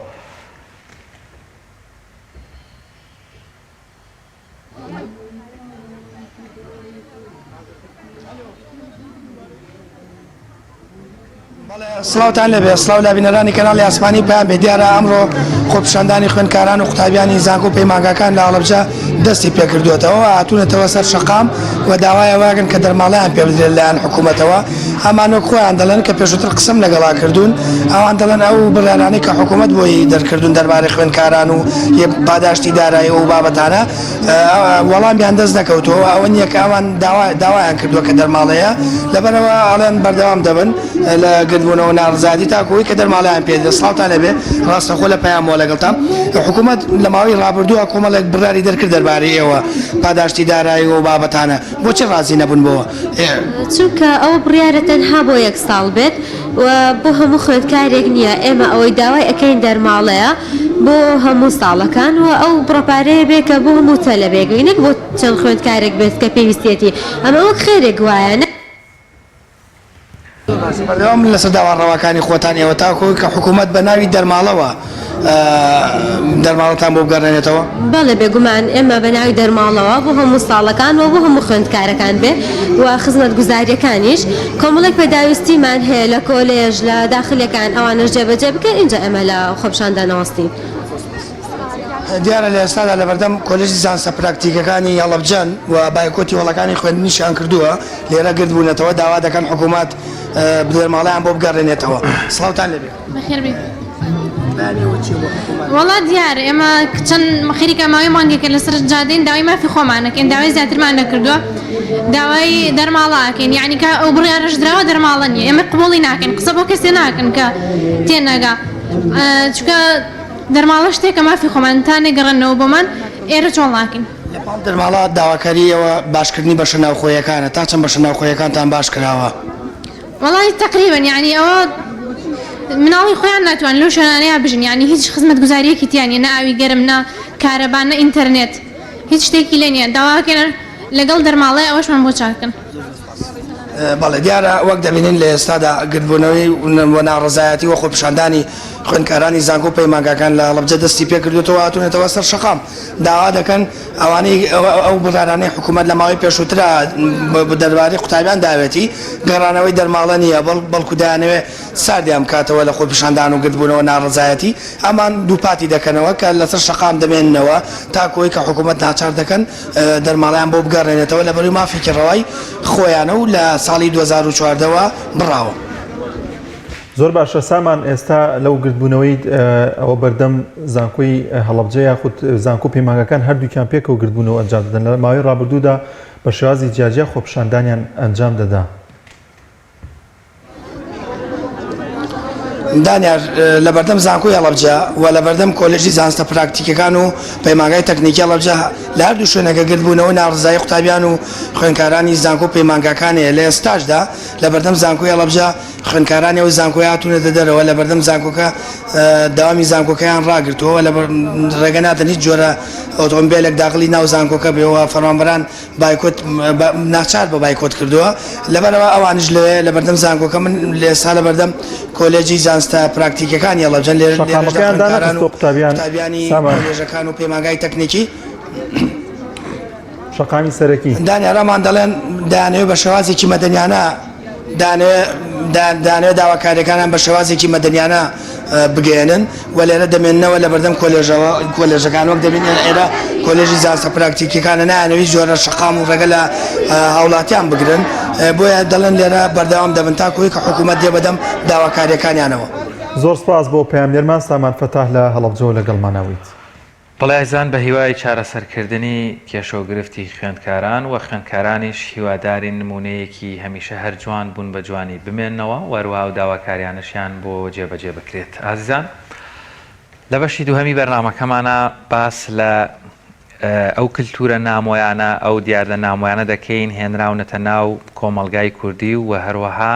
سڵاوتان لێبێ سڵاو لە بینەرانی کەناڵی ئاسمانی پەیام بێ دیارە ئەمڕۆ خۆپیشاندانی خوێندکاران و قوتابیانی زانکۆ و پەیمانگاکان لە هەڵەبجە دەستی پێکردووەتەوە هاتوونەتەوە سەر شەقام و داوای ئەوەکەن کە دەرماڵەیان پێ بدرێت لەلایەن حکوومەتەوە. ئەمان وەک خۆیان دەڵێن کە پێشووتر قسەم لەگەڵا کردوون ئەوان دەڵێن ئەو بڕیارانەی کە حکوومەت بۆی دەرکردوون دەربارەی خوێندکاران و پاداشتی دارایی و ئەو بابەتانە وەڵامیان دەست نەکەوتووە ئەوە نییە کە ئەوان داوایان کردووە کە دەرماڵەیە لەبەرەوە ئەڵێن بەردەوام دەبن لە گردبوونەوە ناڕزادی تاکو ئەوەی کە دەرماڵەیان پێ دەدرێت. سڵاوتان لێبێ ڕاستەخۆ لە پەیامەوە لەگەڵتان. حکوومەت لە ماوەی ڕابردووە کۆمەڵێک بڕیاری دەرکرد دەربارەی ئێوە، پاداشتی دارایی و ئەو بابەتانە، بۆچی ڕازی نەبوون بەوە؟ چونکە ئەوە بڕیارە تەنها بۆ یەک ساڵ بێت و بۆ هەموو خوێندکارێک نییە، ئێمە ئەوەی داوای ئەکەین دەرماڵەیە بۆ هەموو ساڵەکان و ئەو بڕە پارەیە بێ کە بۆ هەموو تەلەبەیەک بێ نەک بۆ چەند خوێندکارێک بێت کە پێویستیەتی، ئەمە وەک خێرێک وایە. بەردەوام بن لەسەر داوا ڕەواکانی خۆتان ئێوە تاکو کە حکوومەت بە ناوی دەرماڵەوە دەرماڵەتان بۆ بگەڕێنێتەوە؟ بەڵێ بێگومان ئێمە بە ناوی دەرماڵەوە بۆ هەموو ساڵەکان و بۆ هەموو خوێندکارەکان بێ و خزمەتگوزارییەکانیش کۆمەڵێک پێداویستیمان هەیە لە کۆلێژ لە داخلیەکان ئەوانەش جێبەجێ بکەن ئینجا ئێمە لە خۆپیشاندان نەوەستین. دیارە لە ئێستادا لەبەردەم کۆلێژی زانستە پراکتیکەکانی هەڵەبجەن و بایکۆتی هۆڵەکانی خوێندنیشیان کردووە، لێرە گرد بوونەتەوە داوا دەکەن حکوومەت دەرماڵەیان بۆ بگەڕێنێتەوە. سڵاوتان لێبێ. بەخێر بێی. پەیامی ئێوە چییە بۆ حکوومەت؟ وەڵا دیارە ئێمە چەند خەریکە ماوەی مانگێکە لەسەر جادەین داوای مافی خۆمان ئەکەین داوای زیاترمان نەکردووە داوای دەرماڵە ئەکەین یعنی کە ئەو بڕیارەش دراوە دەرماڵە نییە ئێمە قبوڵی ناکەین قسە بۆ کەسێ ناکەن کە تێنەگا چونکە دەرماڵە شتێکە مافی خۆمان تا نەگەڕێنەوە بۆمان ئێرە چۆڵ ناکەین. لە پاڵ دەرماڵە داواکاری ئێوە باشکردنی بەشە ناوخۆیەکانە، تا چەند بەشە ناوخۆیەکانتان باش کراوە؟ وەڵای تەقریبەن یانی ئەوە مناڵی خۆیان ناتوان لەو شوێنانەیا بژین یانی هیچ خزمەتگوزاریەکی تیا نیە نە ئاوی گەرم نە کارەبا نە ئینتەرنێت هیچ شتێکی لێ نیە داواکەین لەگەڵ دەرماڵەی ئەوەشمان بۆ چاککەن. بەڵێ دیارە وەک دەبینین لە ئێستادا گردبوونەوەی و ناڕەزایەتی و خۆپیشاندانی خوێندکارانی زانکۆ و پەیمانگاکان لە هەڵەبجە دەستی پێکردووەتەوە هاتوونەتەوە سەر شەقام داوا دەکەن ئەوانەی ئەو بڕیارانەی حکوومەت لە ماوەی پێشووترا دەربارەی قوتابیان داوێتی گەڕانەوەی دەرماڵە نییە بەڵکو دەیانەوێت ساردیان بکاتەوە لە خۆپیشاندان و گردبوونەوە ناڕەزایەتی ئەمان دووپاتی دەکەنەوە کە لەسەر شەقام دەمێننەوە تاکو ئەوەی کە حکوومەت ناچار دەکەن دەرماڵەیان بۆ بگەڕێنێتەوە لەبەروی مافێکی ڕەوای خۆیانە و لە ساڵی 2014 وە بڕاوە. زۆر باشە سامان ئێستا لەو گردبوونەوەی ئەوە بەردەم زانکۆی هەڵەبجە یاخود زانکۆ پەیمانگاکان هەردووکیان پێکەوە گردبوونەوە ئەنجام دەدەن لە ماوەی ڕابردوودا بە شێوازی جیاجیا خۆپیشاندانیان ئەنجام دەدا. دانیار، لەبەردەم زانکۆی هەڵەبجە و لەبەردەم کۆلێژی زانستە پراکتیکەکان و پەیمانگای تەکنیکی هەڵەبجە لە هەردوو شوێنەکە گردبوونەوەی ناڕەزایی قوتابیان و خوێندکارانی زانکۆ و پەیمانگاکان هەیە لە ئێستاشدا لەبەردەم زانکۆی هەڵەبجە خوێندکارانی ئەو زانکۆیە هاتوونەتە دەرەوە لەبەردەم زانکۆکە دەوامی زانکۆکەیان ڕاگرتووە و ڕێگە نادەن هیچ جۆرە ئۆتۆمبێلێک داخلی ناو زانکۆکە بێ و فەرمانبەران بایکۆت ناچار بە بایکۆت کردووە لەبەرئەوە ئەوانیش لەوێ لەبەردەم زانکۆکە من لە ئێستا لەبەردەم کۆلێجی زانستە پراکتیکەکانی هەڵەبجەن لێرە لێرەشدا شەقامەکەیان خوێندکاران دانەخستووە و قوتابیان قوتابیانی سامان. کۆلێژەکان و پەیمانگای تەکنیکی شەقامی سەرەکی. دانیار ئەمان دەڵێن دەیانەوێت بە شێوازێکی مەدەنیانە دانەوێت دانەوێت داواکاریەکانیان بە شێوازێکی مەدەنیانە بگەیەنن و لێرە دەمێننەوە لە بەردەم کۆلێژەوە کۆلێژەکان وەک دەبینن ئێرە کۆلێژی زانستە پراکتیکیەکانە نایانەوێت جۆرە شەقام و ڕێگە لە هاوڵاتیان بگرن بۆیە دەڵێن لێرە بەردەوام دەبن تاکو کە حکوومەت دێ بەدەم داواکاریەکانیانەوە. زۆر سپاس بۆ پەیامنێرمان سامان فەتاح لە هەڵەبجەوە لەگەڵمانا بوویت. بەڵێ ئازیزان بە هیوای چارەسەرکردنی کێشەو گرفتی خوێندکاران و خوێندکارانیش هیوادارین نمونەیەکی هەمیشە هەر جوان بوون بە جوانی بمێننەوە و هەروەها ئەو داواکاریانەشیان بۆ جێبەجێ بکرێت ئازیزان لە بەشی دووهەمی بەرنامەکەمانا باس لە ئەو کلتورە نامۆیانە ئەو دیاردە نامۆیانە دەکەین هێنراونەتە ناو کۆمەڵگای کوردی و هەروەها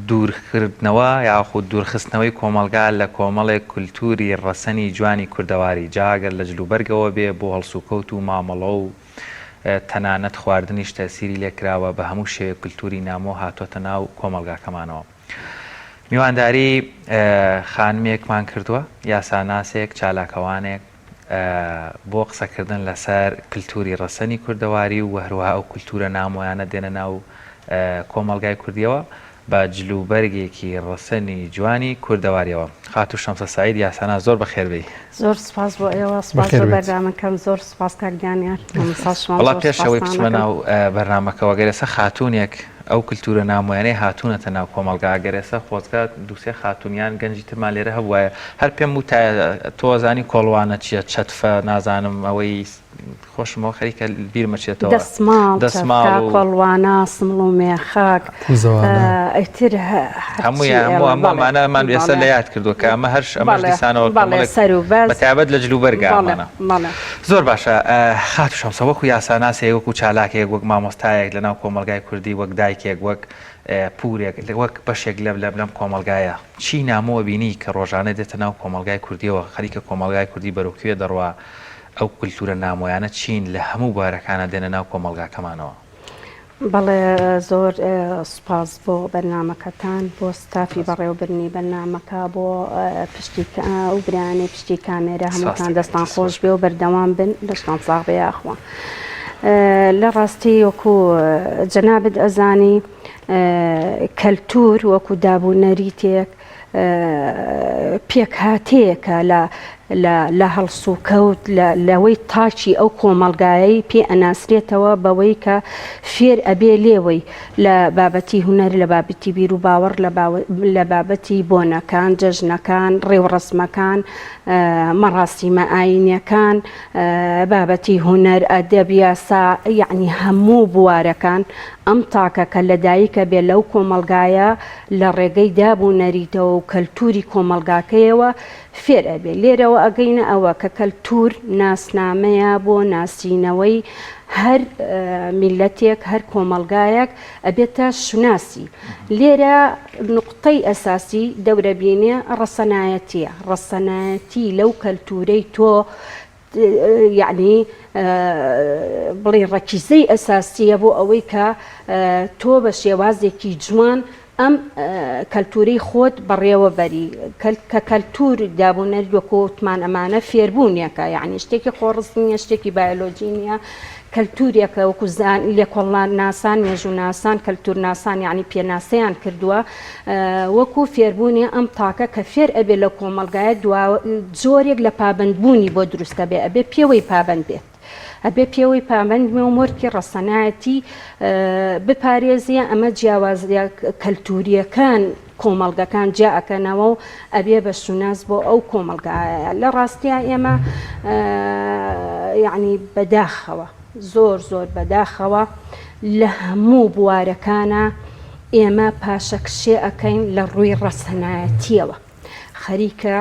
دوورکردنەوە یاخود دوورخستنەوەی کۆمەڵگا لە کۆمەڵێک کولتووری ڕەسەنی جوانی کوردەواری، جا گەر لە جلوبەرگەوە بێ بۆ هەڵسوکەوت و مامەڵە و تەنانەت خواردنیش تەئسیری لێ کراوە، بە هەموو شێوەیەک کولتووری نامۆ هاتۆتە ناو کۆمەڵگاکەمانەوە. میوانداری خانمێکمان کردووە، یاساناسێک، چالاکەوانێک، بۆ قسەکردن لەسەر کلتوری ڕەسەنی کوردەواری و هەروەها ئەو کلتورە نامۆیانە دێنە ناو کۆمەڵگای کوردیەوە بە جلوبەرگێکی ڕەسەنی جوانی کوردەواریەوە. خاتوو شەمسە سەعید یاسانا زۆر بەخێر بێی. زۆر سوپاس بۆ ئێوە سوپاس بۆ بەرنامەکەم زۆر سوپاس کاک دانیار مامۆستا شوان وەڵا زۆر پێش ئەوەی سوپاستان بچمە ئەکەم. ناو بەرنامەکەوە گەر ئێستا خاتوونێک. ئەو کلتورە نامۆیانەی هاتوونەتە ناو کۆمەڵگا ئەگەر ئێستا خۆزگە دووسێ خاتوون یان گەنجی ترمان لێرە هەبوایە هەر پێم وتایە تۆ ئەزانی کۆڵوانە چیە چەتفە نازانم ئەوەی خۆشمەوە خەریکە بیرم ئەچێتەوە دەسماڵ دەسماڵ چەپکە و کۆڵوانە سمڵ و مێخەک پوزەوانە. ئیتر هەمووی هەرچی هەموو ئێڵە هەموو بەڵێ ئەمانەمان ئێستا بەڵێ لە یاد کردووە کە ئەمە هەر ئەمەش بەڵێ دیسانەوە بەڵێ کۆمەڵێک سەر و بەز بە تایبەت لە جلوبەرگا بەڵێ ئەمانە بەڵێ زۆر باشە خاتوو شەمسە وەکو یاساناسێک وەکو چالاکێک وەک مامۆستایەک لەناو کۆمەڵگای کوردی وەک دایکێک وەک پورێک وەک بەشێک لەم لەم لەم کۆمەڵگایە چی نامۆ ئەبینی کە ڕۆژانە دێتە ناو کۆمەڵگای کوردیەوە خەریکە کۆمەڵگای کوردی بەرەو کوێ دەڕوا ئەو کولتورە نامۆیانە چین لە هەموو بوارەکانا دێنە ناو کۆمەڵگاکەمانەوە؟ بەڵێ زۆر سوپاس بۆ بەرنامەکەتان بۆ ستافی بەڕێوەبردنی بەرنامەکە بۆ پشتی ئەو برایانەی پشتی کامێرا هەمووتان دەستان خۆش بێ و بەردەوام بن لەشتان ساغ بێ یاخوا لە ڕاستی وەکو جەنابت ئەزانی کەلتور وەکو دابوو نەریتێک پێکهاتەیەکە لە لە هەڵسوکەوت لەوەی تاکی ئەو کۆمەڵگایەی پێ ئەناسرێتەوە بەوەی کە فێر ئەبێ لێوەی لە بابەتی هونەر لە بابەتی بیر و باوەڕ لە بابەتی بۆنەکان جەژنەکان ڕێوڕەسمەکان مەڕاسیمە ئاینیەکان بابەتی هونەر ئەدەب یاسا یەعنی هەموو بوارەکان ئەم تاکە کە لەدایکە بێ لەو کۆمەڵگایە لە ڕێگەی داب و نەریتەوە و کەلتووری کۆمەڵگاکەیەوە فێر ئەبێ. لێرەوە ئەگەینە ئەوە کە کەلتوور ناسنامەیە بۆ ناسینەوەی هەر میللەتێک، هەر کۆمەڵگایەک ئەبێتە شوناسی. لێرە نوقتەی ئەساسی دەورەبینێ ڕەسەنایەتییە. ڕەسەنایەتی لەو کەلتوورەی تۆ یەعنی بڵێی ڕەکیزەی ئەساسییە بۆ ئەوەی کە تۆ بە شێوازێکی جوان ئەم کەلتوری خۆت بەڕێوە بەری کە کەلتور دابونەریت وەکو وتمان ئەمانە فێربوونێکە یەعنی شتێکی خۆڕست نییە شتێکی بایۆلۆجی نییە کەلتورێکە وەکو زان لێکۆڵناسان مێژووناسان کەلتورناسان یەعنی پێناسەیان کردووە وەکو فێربوونی ئەم تاکە کە فێر ئەبێ لە کۆمەڵگایە دوا جۆرێک لە پابەندبوونی بۆ دروستە بێ ئەبێ پێوەی پابەند بێت ئەبێ پێوەی پابەند بێ و مۆرکی ڕەسەنایەتی بپارێزێ ئەمە جیاوازیە کەلتوریەکان کۆمەڵگەکان جیا ئەکەنەوە و ئەبێ بە شوناس بۆ ئەو کۆمەڵگایە لە ڕاستیا ئێمە یەعنی بەداخەوە زۆر زۆر بەداخەوە لە هەموو بوارەکانا ئێمە پاشەکشێ ئەکەین لە ڕووی ڕەسەنایەتیەوە خەریکە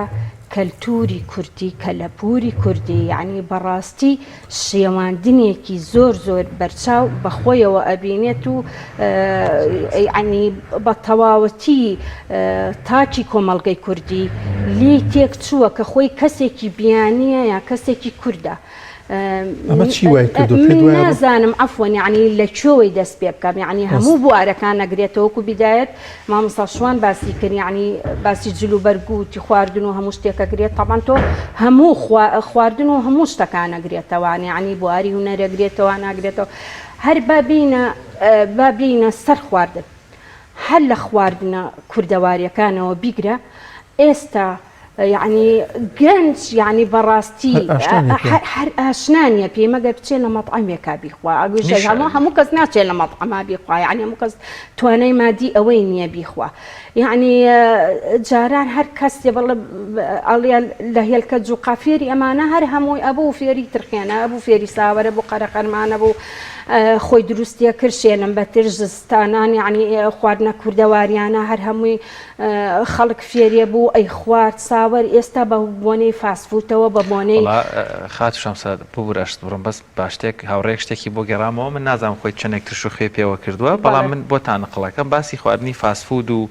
کەلتوری کوردی کەلەپوری کوردی یەعنی بەڕاستی شێواندنێکی زۆر زۆر بەرچاو بە خۆیەوە ئەبینێت و یەعنی بە تەواوەتی تاکی کۆمەڵگەی کوردی لێی تێک چووە کە خۆی کەسێکی بیانییە یا کەسێکی کوردە. ئەمە چی وای کردووە؟ پێت من وایە نازانم عەفوەن یەعنی لە کوێوەی دەست پێ بکەم یەعنی هەموو بوارەکان ئەگرێتەوە وەکو بیدایەت مامۆستا شوان باسی کرد یەعنی باسی جل و بەرگ و تی خواردن و هەموو شتێک ئەگرێت تەبعەن تۆ هەموو خواردن و هەموو شتەکان ئەگرێتەوە یەعنی بواری هونەر ئەگرێتەوە ناگرێتەوە هەر با بێینە با بێینە سەر خواردن هەر لە خواردنە کوردەواریەکانەوە بیگرە ئێستا یەعنی گەنج یەعنی بەڕاستی هەر ئاشنا نییە پێی مەگەر بچێ لە مەتعەمێکا بیخوا هەموو هەموو کەس ناچێت لە مەتعەما بیخوا یەعنی هەموو کەس توانای مادی ئەوەی نییە بیخوا یەعنی جاران هەر کەسێ بەڵێ ئەڵێ لە هێلکە جوقا فێری ئەمانە هەر هەمووی ئەبوو فێری ترخێنە ئەبوو فێری ساوەرە بوو قەرەقەرمانە بوو خۆی دروستیە کرد شێنم بەتر زستانان یەعنی خواردنە کوردەواریانە هەر هەمووی خەڵک فێرێ بوو ئەیخوارد ساوەر ئێستا بە بۆنەی فاسفوتەوە بە بۆنەی. وەڵا خاتوو شەمسە ببورە ئەشت بڕم بەس با شتێک هاوڕێیەک شتێکی بۆ گێڕامەوە من نازانم خۆی چەنێک ترش و خوێی پێوە کردووە بەڵام من بۆتان نقڵ ئەکەم باسی خواردنی فاست فود و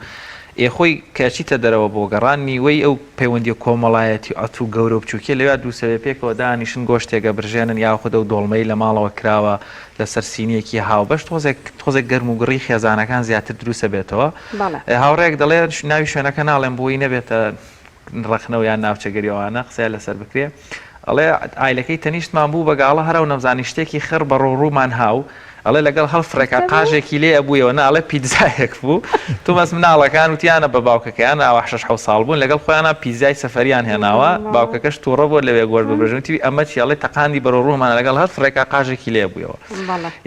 ئێ خۆی کە ئەچیتە دەرەوە بۆ گەڕان نیوەی ئەو پەیوەندیە کۆمەڵایەتی و گەورە و بچوکیە لەویا دووسەوێ پێکەوە دانیشن گۆشتێک ئەبرژێنن یاخود ئەو دۆڵمەی لە ماڵەوە کراوە لەسەر سینیەکی هاوبەش تۆزێک تۆزێک گەرم و گڕی خێزانەکان زیاتر دروست ئەبێتەوە بەڵێ. هاوڕێیەک دەڵێ ناوی شوێنەکە ناڵێم بۆی نەبێتە ڕەخنە و یان ناوچەگەری ئەوانە قسەیان لەسەر بکرێ ئەڵێ ئایلەکەی تەنیشتمان بوو بە گاڵە هەرەو نەمزانی شتێکی خڕ بە ڕووڕوومان هاو. ئەڵێ لەگەڵ هەڵ فڕێکا قاژێکی لێ ئەبوویەوە نا ئەڵێ پیتزایەک بوو تومەس مناڵەکان وتیانە بە باوکەکەیان ئاوا شەش حەوت ساڵ بوون لەگەڵ خۆیانا پیتزای سەفەریان هێناوە باوکەکەش تووڕە بووە لەوێ گۆشت ببرژن وتی ئەمە چیە ئەڵێ تەقاندی بەرەو ڕوومانە لەگەڵ هەر فڕێکا قاژێکی لێ بوویەوە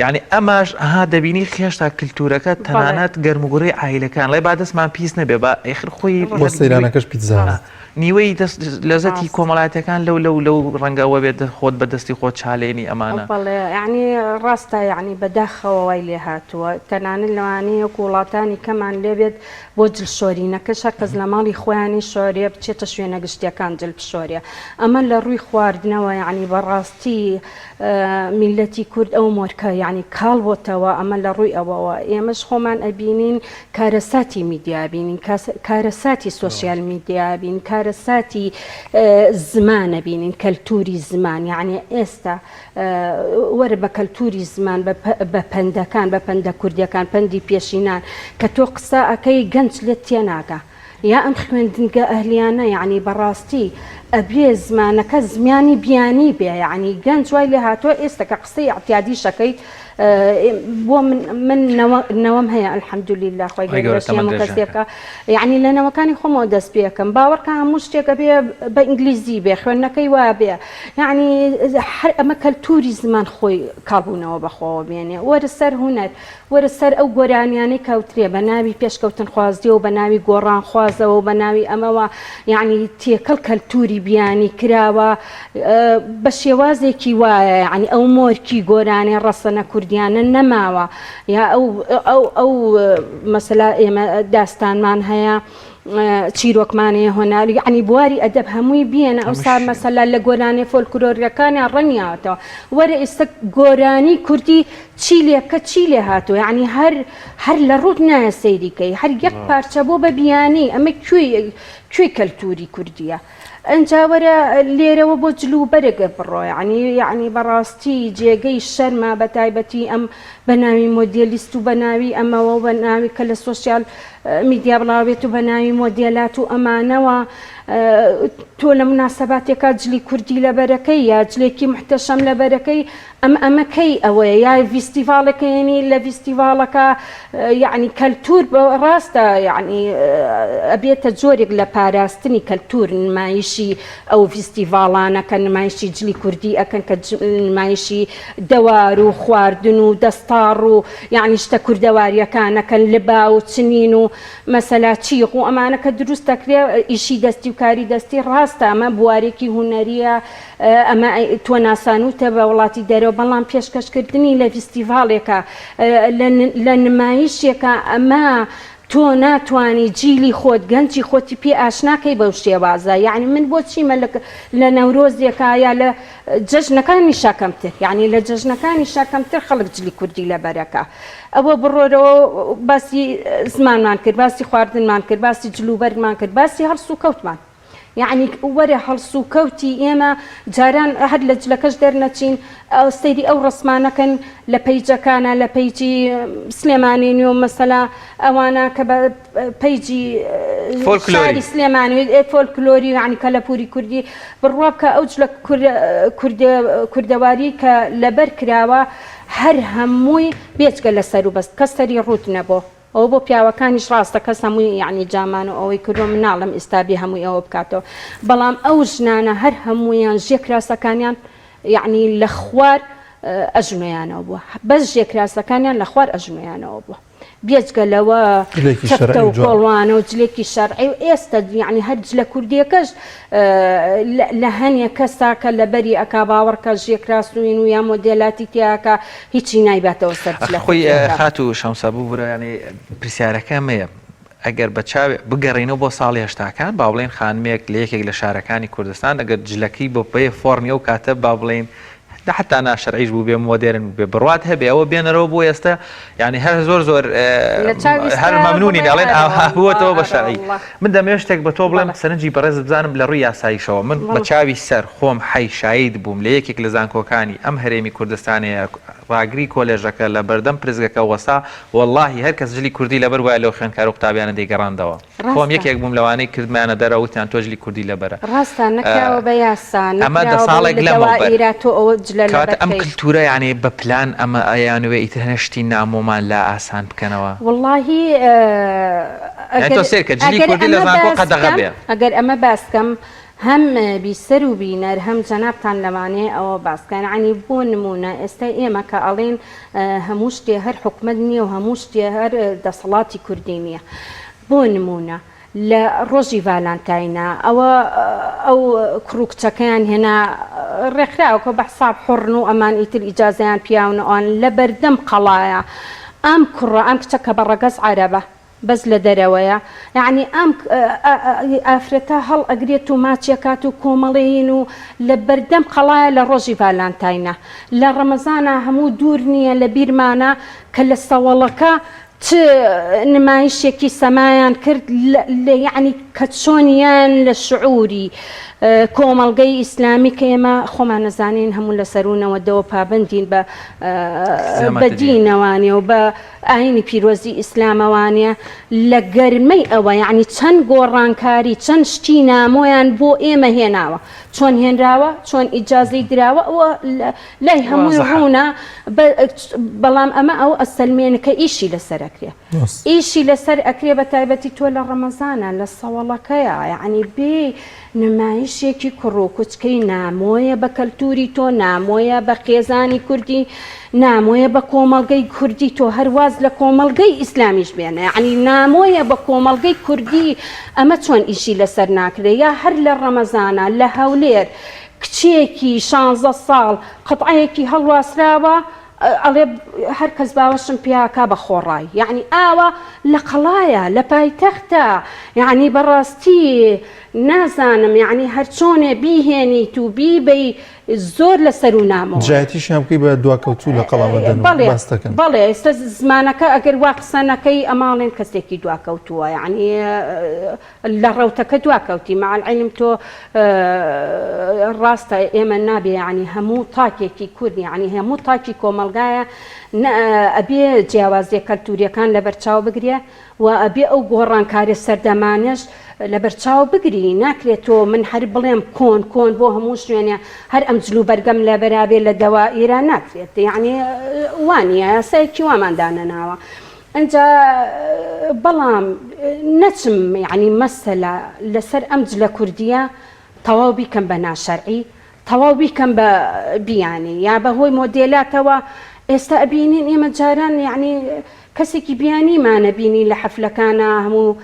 یعنی ئەماش ئەها دەبینی خێشتا کللتورەکە تەنانەت گەرموگوڕی عایلەکان ڵێ با دەستمان پیس نەبێ با ئێخر خۆی بۆ سەیرانەکەش پیتزا نیوەی دەست لەزەتی کۆمەڵایەتەکان لەو لەو لەو ڕەنگە ئەوە بێت خۆت بە دەستی خۆت چالێنی ئەمانە. بەڵێ یەعنی ڕاستە یەعنی بەداخەوە وای لێ هاتووە تەنانەت لەوانەیە وەکو وڵاتانی کەمان لێ بێت بۆ جل شۆرینەکەش هەر کەس لە ماڵی خۆیانی شۆرێ بچێتە شوێنە گشتیەکان جل بشۆرێ ئەمە لە ڕووی خواردنەوە یەعنی بەڕاستی میللەتی کورد ئەو مۆرکە یەعنی کاڵ بۆتەوە ئەمە لە ڕووی ئەوەوە ئێمەش خۆمان ئەبینین کارەساتی میدیا بینین کارەساتی سۆسیال میدیا بین کارەساتی زمانە بینین کەلتوری زمان یعنی ئێستا وەرە بە کەلتوری زمان بە پەندەکان بە پەندە کوردیەکان پەندی پێشینان کە تۆ قسە ئەەکەی گەنج لێت تێناگا یا ئەم خوێندنگە ئەهلیانە یعنی بەڕاستی ئەبێ زمانەکە زمانی بیانی بێ یعنی گەنج وای لێ هاتووە ئێستا کە قسەی ئەعتیادیشەکەی بۆ من من نەوەم هەیە الحمدلله خۆی گەورەشی هەموو کەسێکە یعنی لە نەوەکانی خۆمەوە دەست پێەکەم باوەڕکە هەموو شتێک ئەبێ بە ئینگلیزی بێ خوێندنەکەی وا بێ یعنی هەر ئەمە کەلتوری زمان خۆی کاڵبوونەوە بەخۆوە بێنێ وەرە سەر هونەر وەرە سەر ئەو گۆرانیانەی کەوترێ بە ناوی پێشکەوتنخوازیەوە بە ناوی گۆڕانخوازەوە بە ناوی ئەمەوە یعنی تێکەڵ کەلتوری بیانی کراوە بە شێوازێکی وایە یعنی ئەو مۆرکی گۆرانی ڕەسەنە کوردیانە نەماوە یا ئەو ئەو ئەو مەسەلا ئێمە داستانمان هەیە چیرۆکمان هەیە هۆنار یعنی بواری ئەدەب هەمووی بیەنە ئەو سا مەسەلا لە گۆرانێ فۆلکلۆریەکانیان ڕەنیاتەوە وەرە ئێستا گۆرانی کوردی چی لێ بکە چی لێ هاتووە یعنی هەر هەر لە ڕووت نایە سەیری کەی هەر یەک پارچە بۆ بە بیانی ئەمە کوێی کوێی کەلتوری کوردیە ئەنجا وەرە لێرەوە بۆ جل و بەرگ بڕۆ یعنی یعنی بەڕاستی جێگەی شەرمە بە تایبەتی ئەم بە ناوی مۆدێلیست و بە ناوی ئەمەوە و بە ناوی کە لە سۆسیال میدیا بڵاوێت و بە ناوی مۆدێلات و ئەمانەوە تۆ لە مناسەباتێکا جلی کوردی لەبەرەکەی یا جلێکی محتەشەم لەبەرەکەی ئەم ئەمە کەی ئەوەیە یا ڤیستیڤاڵێک هێنی لە ڤیستیڤاڵەکە یەعنی کەلتور ڕاستە یەعنی ئەبێتە جۆرێک لە پاراستنی کەلتور نمایشی ئەو ڤیستیڤاڵانە کە نمایشی جلی کوردی ئەکەن کە نمایشی دەوار و خواردن و دەستاڕ و یەعنی شتە کوردەواریەکانەکەن لبا و چنین و مەسەلا چیغ و ئەمانە کە دروست دەکرێ ئیشی دەستی و کاری دەستی ڕاستە ئەمە بوارێکی هونەریە ئەمە تۆ ناسانووتە بە وڵاتی دەرەوە، بەڵام پێشکەشکردنی لە ڤیستیڤاڵێکا، لە نمایشێکا ئەمە تۆ ناتوانی جیلی خۆت، گەنجی خۆتی پێ ئاشنا کەی بەو شێوازە. یەعنی من بۆ چیمە لە نەورۆزێکا یا لە جەژنەکانیشا کەمتر، یەعنی لە جەژنەکانیشا کەمتر خەڵک جلی کوردی لەبەرەکا. ئەوە بڕۆرەوە باسی زمانمان کرد، باسی خواردنمان کرد، باسی جلوبەرگمان کرد، باسی هەڵسوکەوتمان. یەعنی وەرە هەڵسوکەوتی ئێمە جاران هەر لە جلەکەش دەرنەچین سەیری ئەو ڕەسمانە کەن لە پەیجەکانە لە پەیجی سلێمانی نوێ و مەسەلا ئەوانە کە بە پەیجی شاری سلێمانی فۆلکلۆری یعنی کەلەپوری کوردی بڕوا بکە ئەو جلە کوردەواری کە لەبەر کراوە هەر هەمووی بێجگە لە سەروبەست کەس سەری ڕووت نەبۆ. ئەوە بۆ پیاوەکانیش ڕاستە کەس هەمووی یەعنی جامان و ئەوەی کردوە من ناڵێم ئیستا بێ هەمووی ئەوە بکاتەوە بەڵام ئەو ژنانە هەر هەموویان ژێکراسەکانیان یەعنی لە خوار ئەژنۆیانەوە بووە بەس ژێکراسەکانیان لە خوار ئەژنۆیانەوە بووە بێجگە لەوە جلێکی چەفتە شەرعی و و جوان. کۆڵوانە و جلێکی شەرعی و ئێستا یەعنی هەر جلە کوردیەکەش لە هەنێ کەسا کە لەبەری ئەکا باوەڕکە ژێکراسوین و یا مۆدێلاتی تیاکە هیچی نایباتەوە سەر ئەخ جلە خۆی کوردیەکە. خاتوو شەمسە ببورە یانی پرسیارەکە ئەمەیە ئەگەر بە چاوێ بگەڕێینەوە بۆ ساڵی هەشتاکان با بڵێین خانمێک لە یەکێک لە شارەکانی کوردستان ئەگەر جلەکەی بۆ بێ فۆڕمی ئەو کاتە با بڵێین حتا ناشەرعیش بووبێ مۆدێرن بووبێ بڕوات هەبێ ئەوە بێنەرەوە بۆ ئێستا یعنی هەر زۆر زۆر هەر مەمنونی دەڵێن ئاها بووەتەوە بە شەرعی من دەمەوێت شتێک بە تۆ بڵێم سەرنجی بەڕێزت بزانم لە ڕووی یاساییشەوە من بە چاوی سەر خۆم حەی شاید بووم لە یەکێک لە زانکۆکانی ئەم هەرێمی کوردستانەیە. ڕاگری کۆلێژەکە لە بەردەم پرسگەکە وەسا وەڵاهی هەر کەس جلی کوردی لەبەر وایە لەو خوێندکار و قوتابیانە دەیگەڕاندەوە. خۆم ڕاستە. یەکێک بووم لەوانەی کردمانە دەرەوە وتیان تۆ جلی کوردی لەبەرە. ڕاستە نەکراوە بە یاسا، ئەمە دە نەکراوە بەوەی ساڵێک لە لەمەوبەر. دەوائیرا تۆ ئەوە جلە کەواتە لەبەر ئەم کەی. کلتورە یانی بە پلان ئەمە ئەیانەوێ ئیتر هەنێ شتی نامۆمان لا ئاسان بکەنەوە. وەڵاهی یانی ئەگەر تۆ سەیر کە جلی ئەگەر کوردی لە ئەمە زانکۆ باس قەدەغە کەم بێ. ئەگەر ئەمە باس کەم هەم بیسەر و بینەر هەم جەنابتان لەوانەیە ئەوە باس کەن یانی بۆ نموونە ئێستا ئێمە کە ئەڵێین هەموو شتێ هەر حکومەت نییە و هەموو شتێ هەر دەسەڵاتی کوردی نییە بۆ نموونە لە ڕۆژی ڤالانتاینا ئەوە ئەو کوڕ و کچەکەیان هێنا ڕێکخراوەکە بە حساب حوڕن و ئەمان ئیتر ئیجازەیان پیاون ئەوان لە بەردەم قەڵایە ئەم کوڕە ئەم کچە کە بە ڕەگەز عەرەبە بەس لە دەرەوەیە یەعنی ئەم ئافرەتە هەڵ ئەگرێت و ماچێکات و کۆمەڵێین و لە بەردەم قەڵایە لە ڕۆژی ڤالانتاینە لە ڕەمەزانا هەموو دوور نییە لە بیرمانە کە لە سەوەڵەکە چ نمایشێکی سەمایان کرد لە یەعنی کە چۆنیان لە شعوری کۆمەڵگەی ئیسلامی کە ئێمە خۆمان نەزانین هەموو لە سەروو نەوەدەوە پابەندین بە بە دینەوانێ و بە ئاینی پیرۆزی ئیسلامەوانێ لە گەرمەی ئەوە یەعنی چەند گۆڕانکاری چەند شتی نامۆیان بۆ ئێمە هێناوە چۆن هێنراوە چۆن ئیجازەی دراوە ئەوە لای هەمووی ڕوونە بەڵام ئەمە ئەو ئەسەلمێنە کە ئیشی لەسەر ئەکرێ ئیشی لەسەر ئەکرێ بە تایبەتی تۆ لە ڕەمەزانە لە سەوەڵەکەیە یعنی بێ نمایشێکی کوڕ و کوچکەی نامۆیە بە کەلتوری تۆ نامۆیە بە خێزانی کوردی نامۆیە بە کۆمەڵگەی کوردی تۆ هەر واز لە کۆمەڵگەی ئیسلامیش بێنە یعنی نامۆیە بە کۆمەڵگەی کوردی ئەمە چۆن ئیشی لەسەر ناکرێ یا هەر لە ڕەمەزانە لە هەولێر کچێکی شانزە ساڵ قەتعەیەکی هەڵواسراوە ئەڵێ هەر کەس باوەشم پیاکا بە خۆڕای یەعنی ئاوا لە قەڵایە لە پایتەختە یەعنی بەڕاستی نازانم یەعنی هەرچۆنێ بیهێنیت و بیبەی زۆر لە سەروو نامۆوە. دژایەتیشیان بکەی بە دواکەوتوو لە قەڵام ئەدەن و بەڵێ باس دەکەن. بەڵێ ئێستا زمانەکە ئەگەر وا قسە نەکەی ئەماڵێن کەسێکی دواکەوتووە یەعنی لە ڕەوتەکە دواکەوتی مع العلم تۆ ڕاستە ئێمە نابێ یانی هەموو تاکێکی کورد یانی هەموو تاکی کۆمەڵگایە ئەبێ جیاوازیە کەلتوریەکان لەبەرچاو بگرێ و ئەبێ ئەو گۆڕانکاریە سەردەمانەش لەبەرچاو بگری ناکرێت تۆ من هەر بڵێم کۆن کۆن بۆ هەموو شوێنێ هەر ئەم جل و بەرگەم لەبەرابێ لە دەوائیرا ناکرێت یانی وانیە یاسایەکی وامان دانەناوە ئنجا بەڵام نەچم یەعنی مەسەلە لەسەر ئەم جلە کوردیە تەواو بیکەم بە ناشەرعی تەواو بیکەم بە بیانی یا بە هۆی مۆدێلاتەوە ئێستا ئەبینین ئێمە جاران یەعنی کەسێکی بیانیمانە بینی لە حەفلەکانا هەموو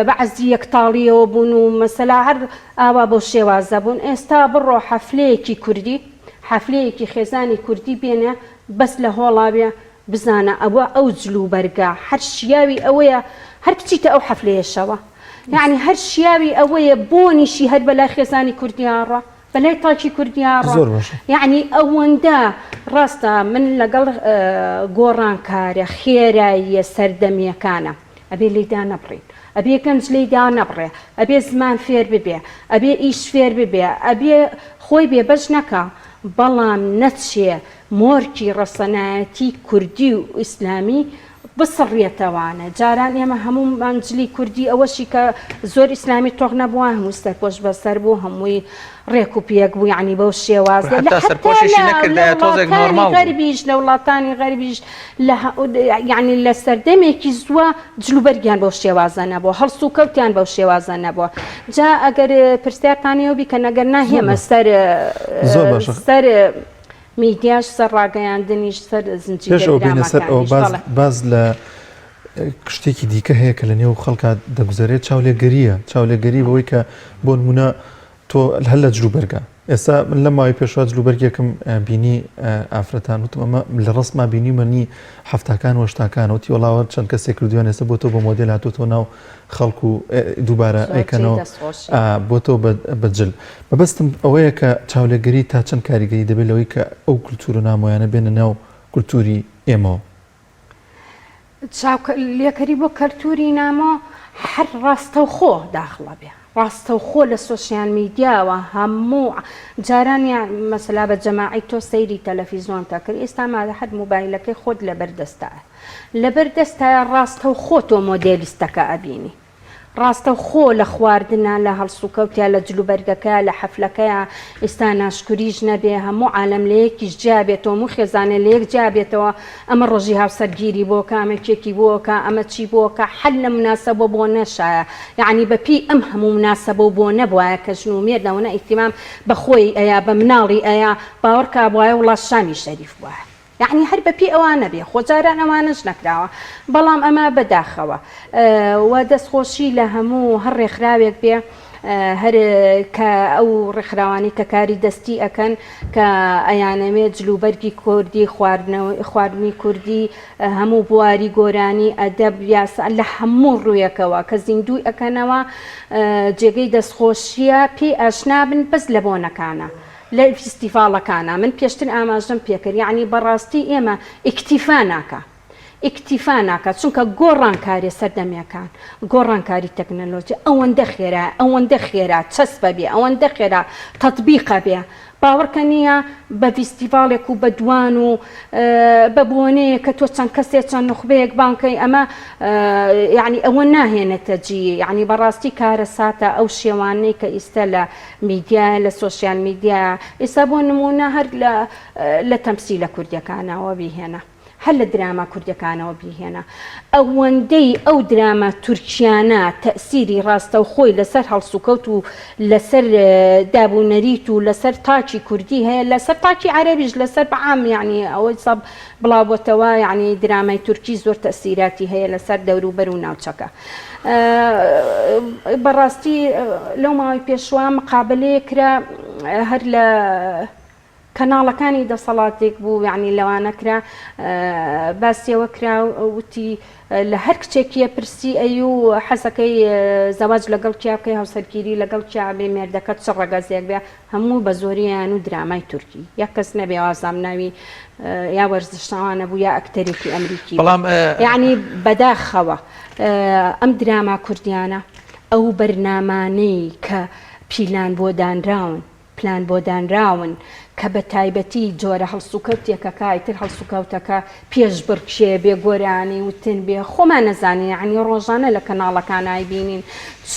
بە عەزی یەکتاڵیەوە بوون و مەسەلا هەر ئاوا بەو شێوازە بوون ئێستا بڕۆ حەفلەیەکی کوردی حەفلەیەکی خێزانی کوردی بێنە بەس لە هۆڵا بێ بزانە ئەوە ئەو جل و بەرگە هەر شیاوی ئەوەیە هەر بچیتە ئەو حەفلەیەشەوە یەعنی هەر شیاوی ئەوەیە بۆنیشی هەر بەلای خێزانی کوردیا ڕا بەلای تاکی کوردیا ڕا زۆر باشە. یەعنی ئەوەندە ڕاستە من لەگەڵ گۆڕانکارە خێراییە سەردەمیەکانە ئەبێ لێی دانەبڕین ئەبێ گەنج لێی دانەبڕێ ئەبێ زمان فێر ببێ ئەبێ ئیش فێر ببێ ئەبێ خۆی بێبەش نەکا بەڵام نەچێ مۆرکی ڕەسەنایەتی کوردی و ئیسلامی بسڕیەتەوانە جاران ئێمە هەموومان جلی کوردی ئەوەشی کە زۆر ئیسلامی تۆخ نەبووە هەموو سەرپۆش بەسەر بوو هەمووی ڕێک و پێک بوو یعنی بەو شێوازە لە حتا سەرپۆشیشی نەکردایە تۆزێک نۆرماڵ بوو. غەربیش لە وڵاتانی غەربیش لە یعنی لە سەردەمێکی زووە جلوبەرگیان بەو شێوازە نەبووە هەڵسوکەوتیان بەو شێوازە نەبووە جا ئەگەر پرسیارتان ئێوە بیکەن ئەگەر ناهێمە سەر زۆر باشە. سەر میدیاش سەر ڕاگەیاندنیش سەر زنجیرە پێش ئەوە بێینە سەر ئەوە دراماکانیش باز بەڵێ. باز لە شتێکی دیکە هەیە کە لە نێو خەڵکا دەگوزەرێت چاولێگەرییە چاولێگەری بەوەی کە بۆ نمونە تۆ هەر لە جلوبەرگە ئێستا من لەم ماوەی پێشوە جلوبەرگێکم بینی ئافرەتان وتم ئەمە لە ڕەسما بینیومە نی حەفتاکان و هەشتاکان وتی وەڵاوە چەند کەسێک کردویان ئێستا بۆ تۆ بە مۆدێل هاتۆتەوە ناو خەڵک و دووبارە ئەیکەنەوە بۆ تۆ بە جل مەبەستم ئەوەیە کە چاولێگەری تا چەند کاریگەری دەبێت لەوەی کە ئەو کولتوورە نامۆیانە بێنە ناو کولتووری ئێمەوە؟ چاولێکەری بۆ کەلتووری نامۆ هەر ڕاستەوخۆ داخڵە بێ. ڕاستەوخۆ لە سۆشیال میدیاوە هەموو جاران یان مەسەلا بە جەماعی تۆ سەیری تەلەفیزۆنت ئەکرد ئێستا مادە هەر موبایلەکەی خۆت لەبەر دەستایە لەبەر دەستایە ڕاستەوخۆ تۆ مۆدێلیستەکە ئەبینی ڕاستەوخۆ لە خواردنا لە هەڵسوکەوتیا لە جلوبەرگەکەیا لە حەفلەکەیا ئیستا ناشکوریش نەبێ هەموو عالەم لە یەکیش جیا بێتەوە هەموو خێزانێ لە یەک جیا بێتەوە ئەمە ڕۆژی هاوسەرگیری بۆ کا ئەمە کێکی بۆ کا ئەمە چی بۆ کا حەل لە مناسەبە بۆ نەشایە یەعنی بە پێی ئەم هەموو مناسەبە و بۆنە بوایە کە ژن و مێرد ئەوەنە ئیهتیمام بە خۆی ئەیا بە مناڵی ئەیا باوەڕ کا بوایە وڵات شامی شەریف بوایە یەعنی هەر بە پێی ئەوانە بێ خۆ جاران ئەوانەش نەکراوە بەڵام ئەمە بە داخەوە و دەستخۆشی لە هەموو هەر ڕێکخراوێک بێ هەر کە ئەو ڕێکخراوانەی کە کاری دەستی ئەکەن کە ئەیانەوێ جلوبەرگی کوردی خواردنی کوردی هەموو بواری گۆرانی ئەدەب یاسا لە هەموو ڕوویەکەوە کە زیندووی ئەکەنەوە جێگەی دەستخۆشیە پێی ئاشنابن بەس لە بۆنەکانە لە فیستیڤاڵەکانە من پێشتر ئاماژەم پێکرد یەعنی بەڕاستی ئێمە ئیکتیفا ناکا ئیکتیفا ناکات چونکە گۆڕانکاریە سەردەمیەکان گۆڕانکاری تەکنەلۆجیا ئەوەندە خێرایە ئەوەندە خێرا چەسپە بێ ئەوەندە خێرا تەتبیقە بێ باوەڕکە نییە بە ڤیستیڤاڵێک و بە دوان و بە بۆنەیە کە تۆ چەند کەسێ چەند نوخبەیەک بانکەی ئەمە یعنی ئەوە ناهێنێتە جی یعنی بەڕاستی کارەساتە ئەو شێوانەی کە ئیستا لە میدیایە لە سۆشیال میدیایە ئیستا بۆ نمونە هەر لە لە تەمسیلە کوردیەکانەوە بیهێنە. هەر لە دراما کوردیەکانەوە بیهێنە ئەوەندەی ئەو دراما تورکیانە تەئسیری ڕاستەوخۆی لەسەر هەڵسوکەوت و لەسەر داب و نەریت و لەسەر تاکی کوردی هەیە لەسەر تاکی عەرەبیش لەسەر بە عام یەعنی ئەوەی سە بڵاوبۆتەوە یەعنی درامای تورکی زۆر تەئسیراتی هەیە لەسەر دەوروبەر و ناوچەکە بەڕاستی لەو ماوەی پێشوە مقابەلەیەک کرا هەر لە کەناڵەکانی دەسەڵاتێک بوو یانی لەوانە کرا باسی ئەوە کرا وتی لە هەر کچێکیە پرسی ئەی و حەزەکەی زەواج لەگەڵ کیا بکەی هاوسەرگیری لەگەڵ کیا بێ مێردەکەت چ ڕەگەزێک بێ هەموو بە زۆریان و درامای تورکی یەک کەس نەبێ وازام ناوی یا وەرزشەوانە بوو یا ئەکتەرێکی ئەمریکی بەڵام یعنی بەداخەوە ئەم دراما کوردیانە ئەو بەرنامانەی کە پیلان بۆ دانراون پلان بۆ دانراون کە بە تایبەتی جۆرە هەڵسوکەوتێکەکە ئیتر هەڵسوکەوتەکە پێشبڕکێ بێ گۆرانی وتن بێ خۆمان نەزانین یەعنی ڕۆژانە لە کەناڵەکان ئایبینین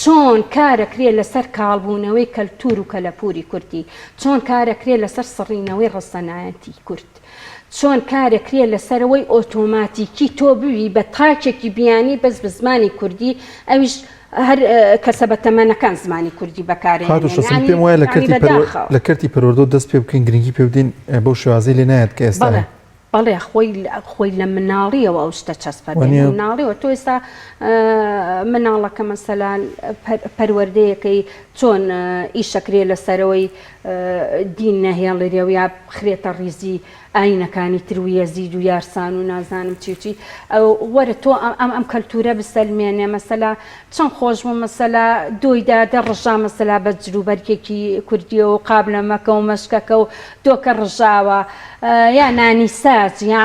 چۆن کارەکرێ لەسەر کاڵبوونەوەی کەلتور و کەلەپوری کوردی چۆن کارەکرێ لەسەر سڕینەوەی ڕەسەنایەتی کورد چۆن کارەکرێ لەسەرەوەی ئۆتۆماتیکی تۆ ببی بە تاکێکی بیانی بەس بە زمانی کوردی ئەویش هەر کەسە بە تەمەنەکان زمانی کوردی بەکارێنن خاتوو شەسم پێم وایە لە کەرتی پەروەردە لە کەرتی پەروەردەوە دەست پێ بکەین گرنگی پێ بدەین بەو شێوازەی لێ نایەت کە ئێستا هەیە. بەڵێ خۆی خۆی لە مناڵیەوە ئەو شتە چەسپە بێ لە مناڵیەوە تۆ ئێستا مناڵەکە مەسەلەن پەروەردەیەکەی چۆن ئیشەکرێ لەسەرەوەی دین نەهێڵرێ و یا بخرێتە ڕیزی ئاینەکانی تر و یەزید و یارسان و نازانم چی و چی وەرە تۆ ئەم ئەم کەلتورە بسەلمێنێ مەسەلا چەند خۆش بوو مەسەلا دۆی دادە ڕژا مەسەلا بە جلوبەرگێکی کوردیەوە و قابلەمەکە و مەشکەکە و دۆکە ڕژاوە یا نانی ساج یا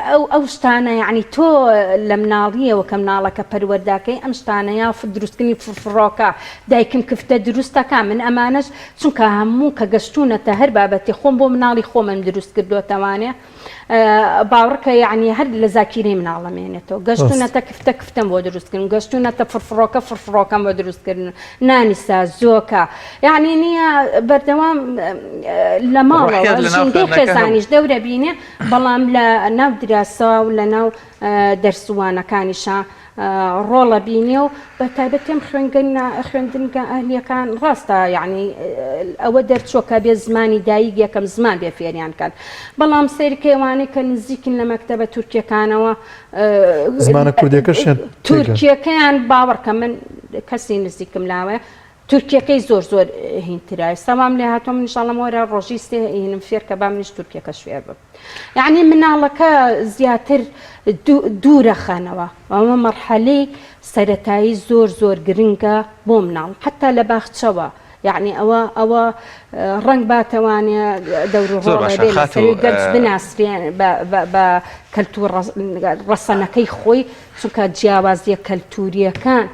ئەو ئەو شتانە یعنی تۆ لە مناڵیەوە کە مناڵەکە پەروەرداکەی ئەم شتانە یا دروستکردنی فڕفڕۆکە دایکم کفتە دروستەکە من ئەمانەش چونکە هەموو کە گەشتوونەتە هەر بابەتێ خۆم بۆ مناڵی خۆمم دروست کردۆتەوانێ باوەڕکە یعنی هەر لە زاکیرەی مناڵە مێنێتەوە گەشتوونەتە کفتە کفتەم بۆ دروست کردن گەشتوونەتە فڕفڕۆکە فڕفڕۆکەم بۆ دروست کردن نانی سازۆکە یعنی نییە بەردەوام لە ماڵەوە ژینگەی خێزانیش دەورە بینێ بەڵام لە ناو دراسە و لە ناو دەرسوانەکانیشا ڕۆڵە بینێ و بە تایبەتی ئەم خوێندنگە ئەهلیەکان ڕاستە یعنی ئەوە دەرچووە کە بێ زمانی دایک یەکەم زمان بێ فێریان کەن بەڵام سەیرکەی ئەوانەی کە نزیکن لە مەکتەبە تورکیەکانەوە زمانە کوردیەکەشیان تورکیەکەیان باوەڕکە من کەسی نزیکم لاوەیە تورکیەکەی زۆر زۆر هینترە ئێستا وام لێ هاتووە من ئیشاڵڵە مۆرە ڕۆژی سێ هینم فێر کە با منیش تورکیەکەش فێر بم یعنی مناڵەکە زیاتر دوورە خەنەوە ئەمە مەرحەلەی سەرەتایی زۆر زۆر گرنگە بۆ مناڵ حتا لە باخچەوە یعنی ئەوە ئەوە ڕەنگ باتەوانێ دەور و زۆر باشە ڕۆڵێ خاتوو گەنج بناسرێن بە کەلتور ڕەسەنەکەی خۆی چونکە جیاوازیە کەلتوریەکان.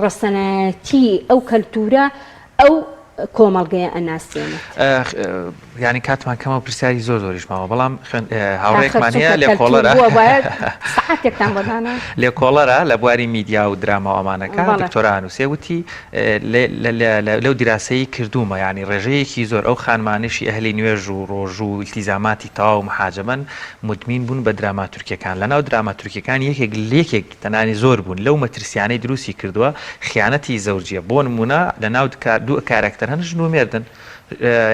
ڕەسەنایەتی ئەو کەلتورە ئەو کۆمەڵگەیە ئەناسێنێت. یانی کاتمان کەمە و پرسیاری زۆر زۆریش ماوە بەڵام هاوڕێکمان هەیە لێکۆڵەرە سەعاتێکتان بۆ دانا لێکۆڵەرە لە بواری میدیا و دراما و ئەمانەکە دکتۆرا ئەنووسێ وتی لەو دیراسەی کردوومە یانی ڕێژەیەکی زۆر ئەو خانمانەشی ئەهلی نوێژ و ڕۆژوو و ئیلتیزاماتی تەواو محاجەبەن مدمین بوون بە دراما تورکیەکان لەناو دراما تورکیەکان یەکێک یەکێک تەنانی زۆر بوون لەو مەترسیانەی دروستی کردووە خیانەتی زەوجیە بۆ نمونە لەناو دوو کارەکتەر هەن ژن و مێردن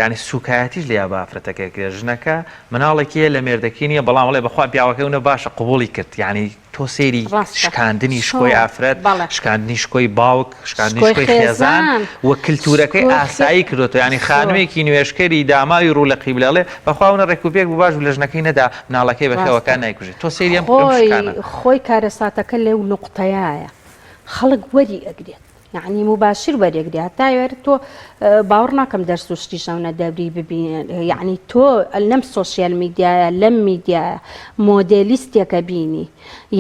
یانی سوکایەتیش لە بە ئافرەتەکە کرێ ژنەکە مناڵێکی هەیە لە مێردەکەی نییە بەڵام ئەڵێ بەخوا پیاوەکەی ونە باشە قبوڵی کرد یانی تۆ سەیری ڕاستە شکاندنی شکۆی شۆ ئافرەت بەڵێ شکاندنی شکۆی باوک شکاندنی شکۆی شکۆی خێزان خێزان و کلتورەکەی شکۆی خێ ئاسایی کردۆتەوە یانی زۆر خانمێکی نوێژکەری داماوی ڕوو لە قیبلە ئەڵێ بەخوا ونە ڕێکوپێک بوو باش بوو لە ژنەکەی نەدا مناڵەکەی ڕاستە بەخێوەکە نایکوژێ تۆ سەیری ئەم ئەم خۆی شکانە. خۆی کارەساتەکە لەو نوقتەیایە خەڵک وەری ئەگرێت یەعنی موباشر وەرێگرێ هەتا وێر تۆ باوەڕ ناکەم دەرس و شتیش ئەونە دەوری ببینێ یەعنی تۆ لەم سۆشیال میدیایە لەم میدیایە مۆدێلیستێکە بینی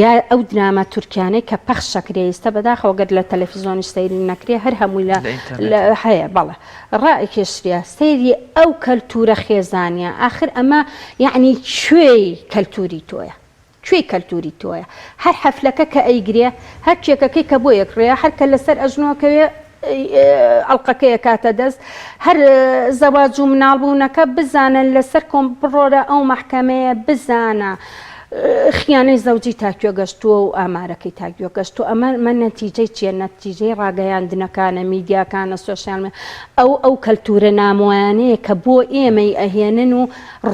یا ئەو دراما تورکیانەی کە پەخشەکرێ ئیستا بەداخەوە گەر لە تەلەفیزۆنیش سەیری نەکرێ هەر هەمووی لە لە هەیە بەڵێ ڕائەکێشرێ سەیری ئەو کەلتورە خێزانیە ئاخر ئەمە یەعنی کوێی کەلتوری تۆیە کوێی کەلتوری تۆیە؟ هەر حەفلەکە کە ئەیگرێ، هەر کێکەکەی کە بۆ ئەکڕێ، هەر کە لەسەر ئەژنۆ ئەکەوێ ئەڵقەکەی ئەکاتە دەست، هەر زەواج و مناڵ بوونەکە بزانە لەسەر کۆم بڕۆرە ئەو مەحکەمەیە بزانە خیانەی زەوجی تا کوێ گەشتووە و ئامارەکەی تا کوێ گەشتووە ئەمە مە نەتیجەی چییە نەتیجەی ڕاگەیاندنەکانە میدیاکانە سۆشیال ئەو ئەو کەلتورە نامۆیانەیە کە بۆ ئێمەی ئەهێنن و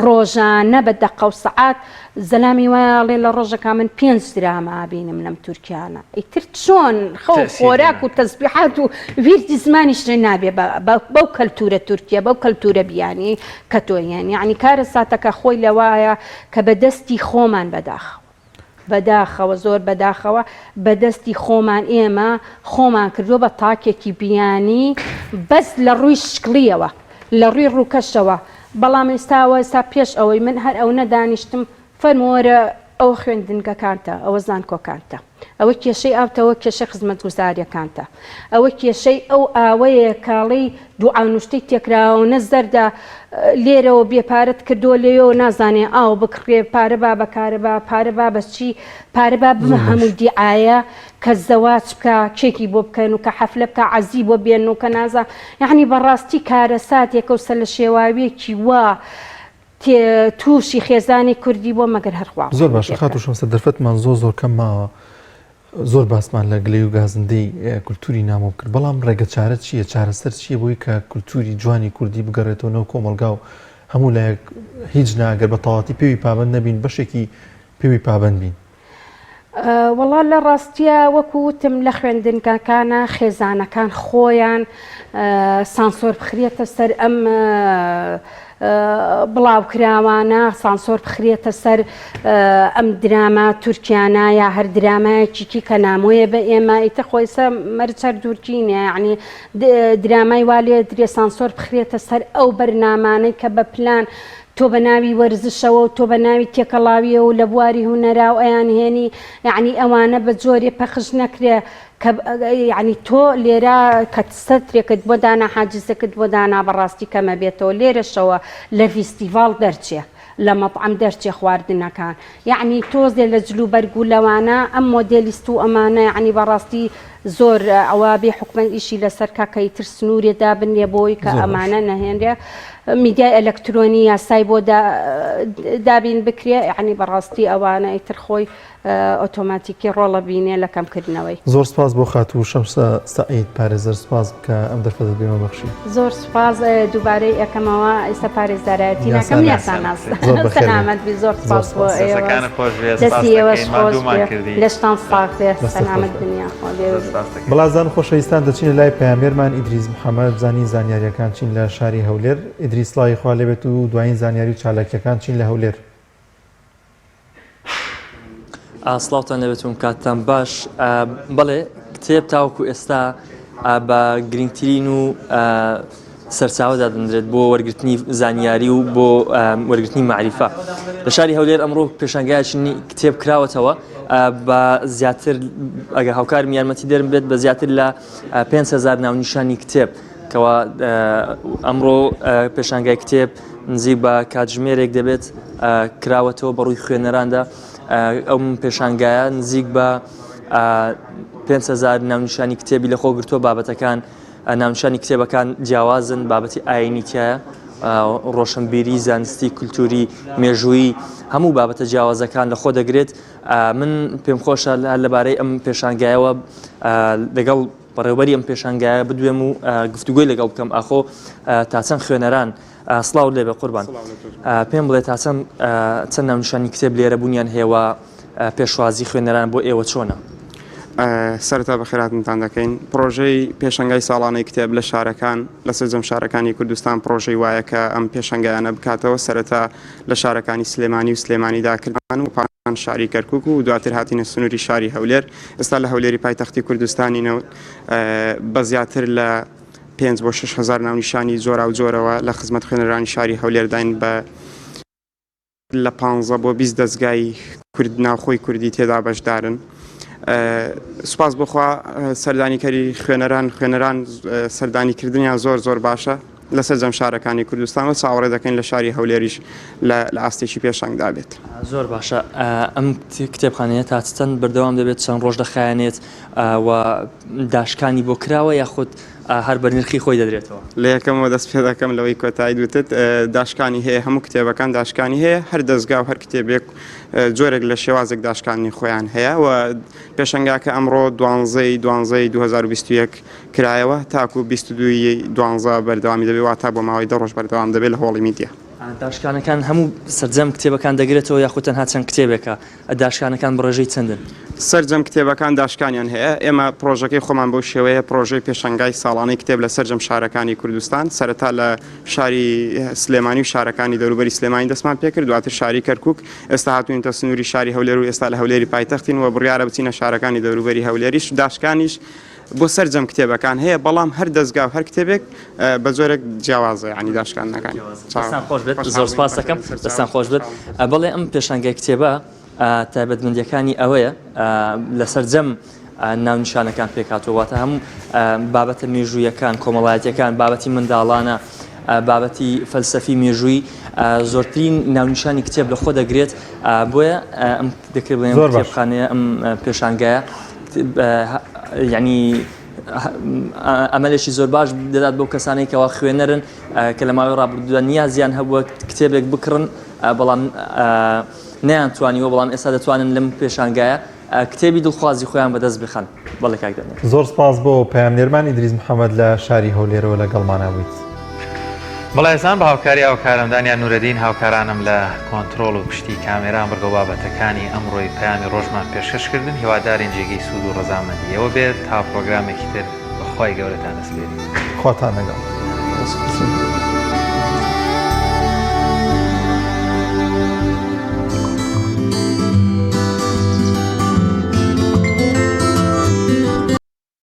ڕۆژانە بە دەقە و سەعات زەلامی وایە ئەڵێ لە ڕۆژەکا من پێنج دراما ئەبینم لەم تورکیانە ئیتر چۆن خەو خۆراک و تەزبیحات و ویردی زمانیش نابێ بەو کەلتورە تورکیە بەو کەلتورە بیانی کە تۆ یان یعنی کارەساتەکە خۆی لەوایە کە بە دەستی خۆمان بەداخەوە بەداخەوە زۆر بەداخەوە بەدەستی خۆمان ئێمە خۆمان کردووە بە تاکێکی بیانی بەس لە ڕووی شکڵیەوە لە ڕووی ڕووکەشەوە بەڵام ئێستا ئێستا پێش ئەوەی من هەر ئەونە دانیشتم فەرموو وەرە ئەوە خوێندنگەکانتە ئەوە زانکۆکانتە ئەوە کێشەی ئاوتە ئەوە کێشەی خزمەتگوزاریەکانتە ئەوە کێشەی ئەو ئاوەیە کاڵی دوعا نوشتەی تێکراوە نە زەردە لێرەوە بێ پارەت کردووە لێیەوە نازانێ ئاو بکڕێ پارە با بە کارەبا پارە با بە چی پارە با بمە هەموو دیعایە کە زەواج بکا کێکی بۆ بکەن و کە حەفلە بکا عەزی بۆ بێنن و کە نازا یەعنی بەڕاستی کارەساتێکە و سەرلەشێواویەکی وا تێ تووشی خێزانی کوردی بووە مەگەر هەر خوا زۆر ڕەحمی باشە پێ بکات. خاتوو شەمسە دەرفەتمان زۆر زۆر کەم ماوە زۆر باسمان لە گلەی و گازندەی کولتوری نامۆ کرد بەڵام ڕێگە چارە چییە چارەسەر چییە بۆی کە کولتوری جوانی کوردی بگەڕێتەوە ناو کۆمەڵگا و هەموو لایەک هیچ ناگەر بە تەواتی پێوی پابەند نەبین بەشێکی پێوی پابەند بین وەڵا لە ڕاستیا وەکو وتم لە خوێندنگاکانە خێزانەکان خۆیان سانسۆر بخرێتە سەر ئەم بڵاوکراوانە سانسۆر بخرێتە سەر ئەم دراما تورکیانە یا هەر درامایەکی کی کە نامۆیە بە ئێمە ئیتر خۆیسە مەرج هەر تورکی نییە یعنی درامای وا لێ درێ سانسۆر بخرێتە سەر ئەو بەرنامانەی کە بە پلان تۆ بە ناوی وەرزشەوە و تۆ بە ناوی تێکەڵاویەوە و لە بواری هونەرا و ئەیانهێنی یەعنی ئەوانە بە جۆرێ پەخش نەکرێ کە یەعنی تۆ لێرە کە سەترێکت بۆ دانا حاجزەکت بۆ دانا بەڕاستی کەمە بێتەوە لێرەشەوە لە ڤیستیڤاڵ دەرچێ لە مەتعەم دەرچێ خواردنەکان یەعنی تۆزێ لە جل و بەرگ و لەوانە ئەم مۆدێلیست و ئەمانە یەعنی بەڕاستی زۆر ئەوە بێ حکومەت ئیشی لەسەر کا کە ئیتر سنوورێ دابنرێ بۆی کە ئەمانە نەهێنرێ میدیای ئەلەکترۆنی یاسای بۆ دابین بکرێ یەعنی بەڕاستی ئەوانە ئیتر خۆی ئۆتۆماتیکی ڕۆڵە بینێ لە کەمکردنەوەی. زۆر سپاس بۆ خاتوو شەمسە سەعید پارێزەر سپاس کە ئەم دەرفەتەت پێمان بەخشی. زۆر سوپاس دووبارەی ئەکەمەوە ئیستا پارێزدارایەتی ناکەم یاساناس سەلامەت بی زۆر سوپاس بۆ ئێوە دەستی ئێوەش خۆش بێ لەشتان ساغ بێ سەلامەت بن یاخوا بێ بەڵازان خۆشەویستان دەچینە لای پەیامنێرمان ئیدریس محەمەد بزانین زانیاریەکان چین لە شاری هەولێر ئیدریس سڵاوی خوا لێبێت و دوایین زانیاری و چالاکیەکان چین لە هەولێر. سڵاوتان لێبێت و کاتتان باش بەڵێ کتێب تاوەکو ئێستا بە گرنگترین و سەرچاوە دادەنرێت بۆ وەرگرتنی زانیاری و بۆ وەرگرتنی مەعریفە. لە شاری هەولێر ئەمڕۆ پێشانگایەکی کتێب کراوەتەوە بە زیاتر ئەگەر هاوکارم یارمەتی دەرم بێت بە زیاتر لە 5هزار ناونیشانی کتێب کەوا ئەمڕۆ پێشانگای کتێب نزیک بە کاتژمێرێک دەبێت کراوەتەوە بەڕووی خوێنەراندا ئەم پێشانگایە نزیک بە 5هزار ناونیشانی کتێبی لەخۆ گرتووە بابەتەکان ناونیشانی کتێبەکان جیاوازن، بابەتی ئایینی تیایە، ڕۆشنبیری، زانستی، کولتووری، مێژوویی، هەموو بابەتە جیاوازەکان لەخۆ دەگرێت. من پێم خۆشە هەر لەبارەی ئەم پێشانگایەوە لەگەڵ بەڕێوبەری ئەم پێشانگایە بدوێم و گفتوگۆی لەگەڵ بکەم ئاخۆ تا چەند خوێنەران سڵاو لێبێ قوربان پێم بڵێ تا چەند چەند ناونیشانی کتێب لێرە بوونیان هەیە و پێشوازی خوێنەران بۆ ئێوە چۆنە؟ سەرەتا بەخێرهاتنتان دەکەین. پڕۆژەی پێشەنگای ساڵانەی کتێب لە شارەکان، لە سەرجەم شارەکانی کوردستان پڕۆژەی وایە کە ئەم پێشەنگایانە بکاتەوە، سەرەتا لە شارەکانی سلێمانی و سلێمانیدا کردمان و پاشان شاری کەرکوک و دواتر هاتینە سنووری شاری هەولێر، ئێستا لە هەولێری پایتەختی کوردستانین و بە زیاتر لە پێنج بۆ 6000 ناونیشانی جۆراوجۆرەوە لە خزمەت خوێنەرانی شاری هەولێرداین بە لە پانزە بۆ 20 دەزگای کورد ناوخۆی کوردی تێدا بەشدارن. سوپاس بۆ خوا سەردانیکەری خوێنەران خوێنەران سەردانیکردنیان زۆر زۆر باشە لە سەرجەم شارەکانی کوردستان و چاوەڕێ دەکەین لە شاری هەولێریش لە ئاستێکی پێشەنگدا بێت. زۆر باشە ئەم کتێبخانەیە تا چەند بەردەوام دەبێت چەند ڕۆژ دەخایەنێت و داشکانی بۆ کراوە یاخود هەر بە نرخی خۆی دەدرێتەوە؟ لە یەکەمەوە دەست پێ دەکەم لەوەی کۆتاییت وتت داشکانی هەیە هەموو کتێبەکان داشکانی هەیە هەر دەزگا و هەر کتێبێک جۆرێک لە شێوازێک داشکاندنی خۆیان هەیە و پێشەنگاکە ئەمڕۆ دوانزەی دوانزەی 2021 کرایەوە تاکو 22 ی دوانزە بەردەوامی دەبێت واتا بۆ ماوەی دە ڕۆژ بەردەوام دەبێت لە هۆڵی میدیا. داشکانەکان هەموو سەرجەم کتێبەکان دەگرێتەوە یاخود تەنها چەند کتێبێکە؟ داشکانەکان بە ڕێژەی چەندن؟ سەرجەم کتێبەکان داشکانیان هەیە، ئێمە پڕۆژەکەی خۆمان بەو شێوەیە پڕۆژەی پێشەنگای ساڵانەی کتێب لە سەرجەم شارەکانی کوردستان سەرەتا لە شاری سلێمانی و شارەکانی دەوروبەری سلێمانی دەستمان پێکرد دواتر شاری کەرکوک ئێستا هاتوینتە سنووری شاری هەولێر و ئێستا لە هەولێری پایتەختین و بڕیارە بچینە شارەکانی دەوروبەری هەولێریش داشکانیش بۆ سەرجەم کتێبەکان هەیە بەڵام هەر دەزگا و هەر کتێبێک بە جۆرێک جیاوازە یانی داشکاندنەکانی. دەستان خۆش بێت زۆر سپاس دەکەم دەستان خۆش بێت بەڵێ ئەم پێشانگای کتێبە تایبەتمەندیەکانی ئەوەیە لە سەرجەم ناونیشانەکان پێکهاتووە واتە هەموو بابەتە مێژوویەکان کۆمەڵایەتیەکان بابەتی منداڵانە بابەتی فەلسەفی مێژووی زۆرترین ناونیشانی کتێب لە خۆ دەگرێت بۆیە ئەم دەکرێت بڵێن کتێبخانەیە ئەم پێشانگایە یعنی ئەمەلێکی زۆر باش دەدات بۆ کەسانێک کەوا خوێنەرن کە لە ماوەی ڕابردوودا نیازیان هەبووە کتێبێک بکڕن بەڵام نەیان توانیوە بەڵام ئێستا دەتوانن لەم پێشانگایە کتێبی دڵخوازی خۆیان بەدەست بخەن. بەڵێ کاک دانیال. زۆر سپاس بۆ پەیامنێرمان ئیدریس محەمەد لە شاری هەولێرەوە لەگەڵمانا بوویت. بەڵێ ئازیزان بە هاوکاری هاوکارم دانیال نورەدین هاوکارانم لە کۆنترۆڵ و پشتی کامێران بڕگەو بابەتەکانی ئەمڕۆی پەیامی ڕۆژمان پێشکەش کردن هیوادارین جێگەی سوود و ڕەزامەندی ئێوە بێت تا پڕۆگرامێکی تر بە خوای گەورەتان ئەسپێرین. خواتان لەگەڵ.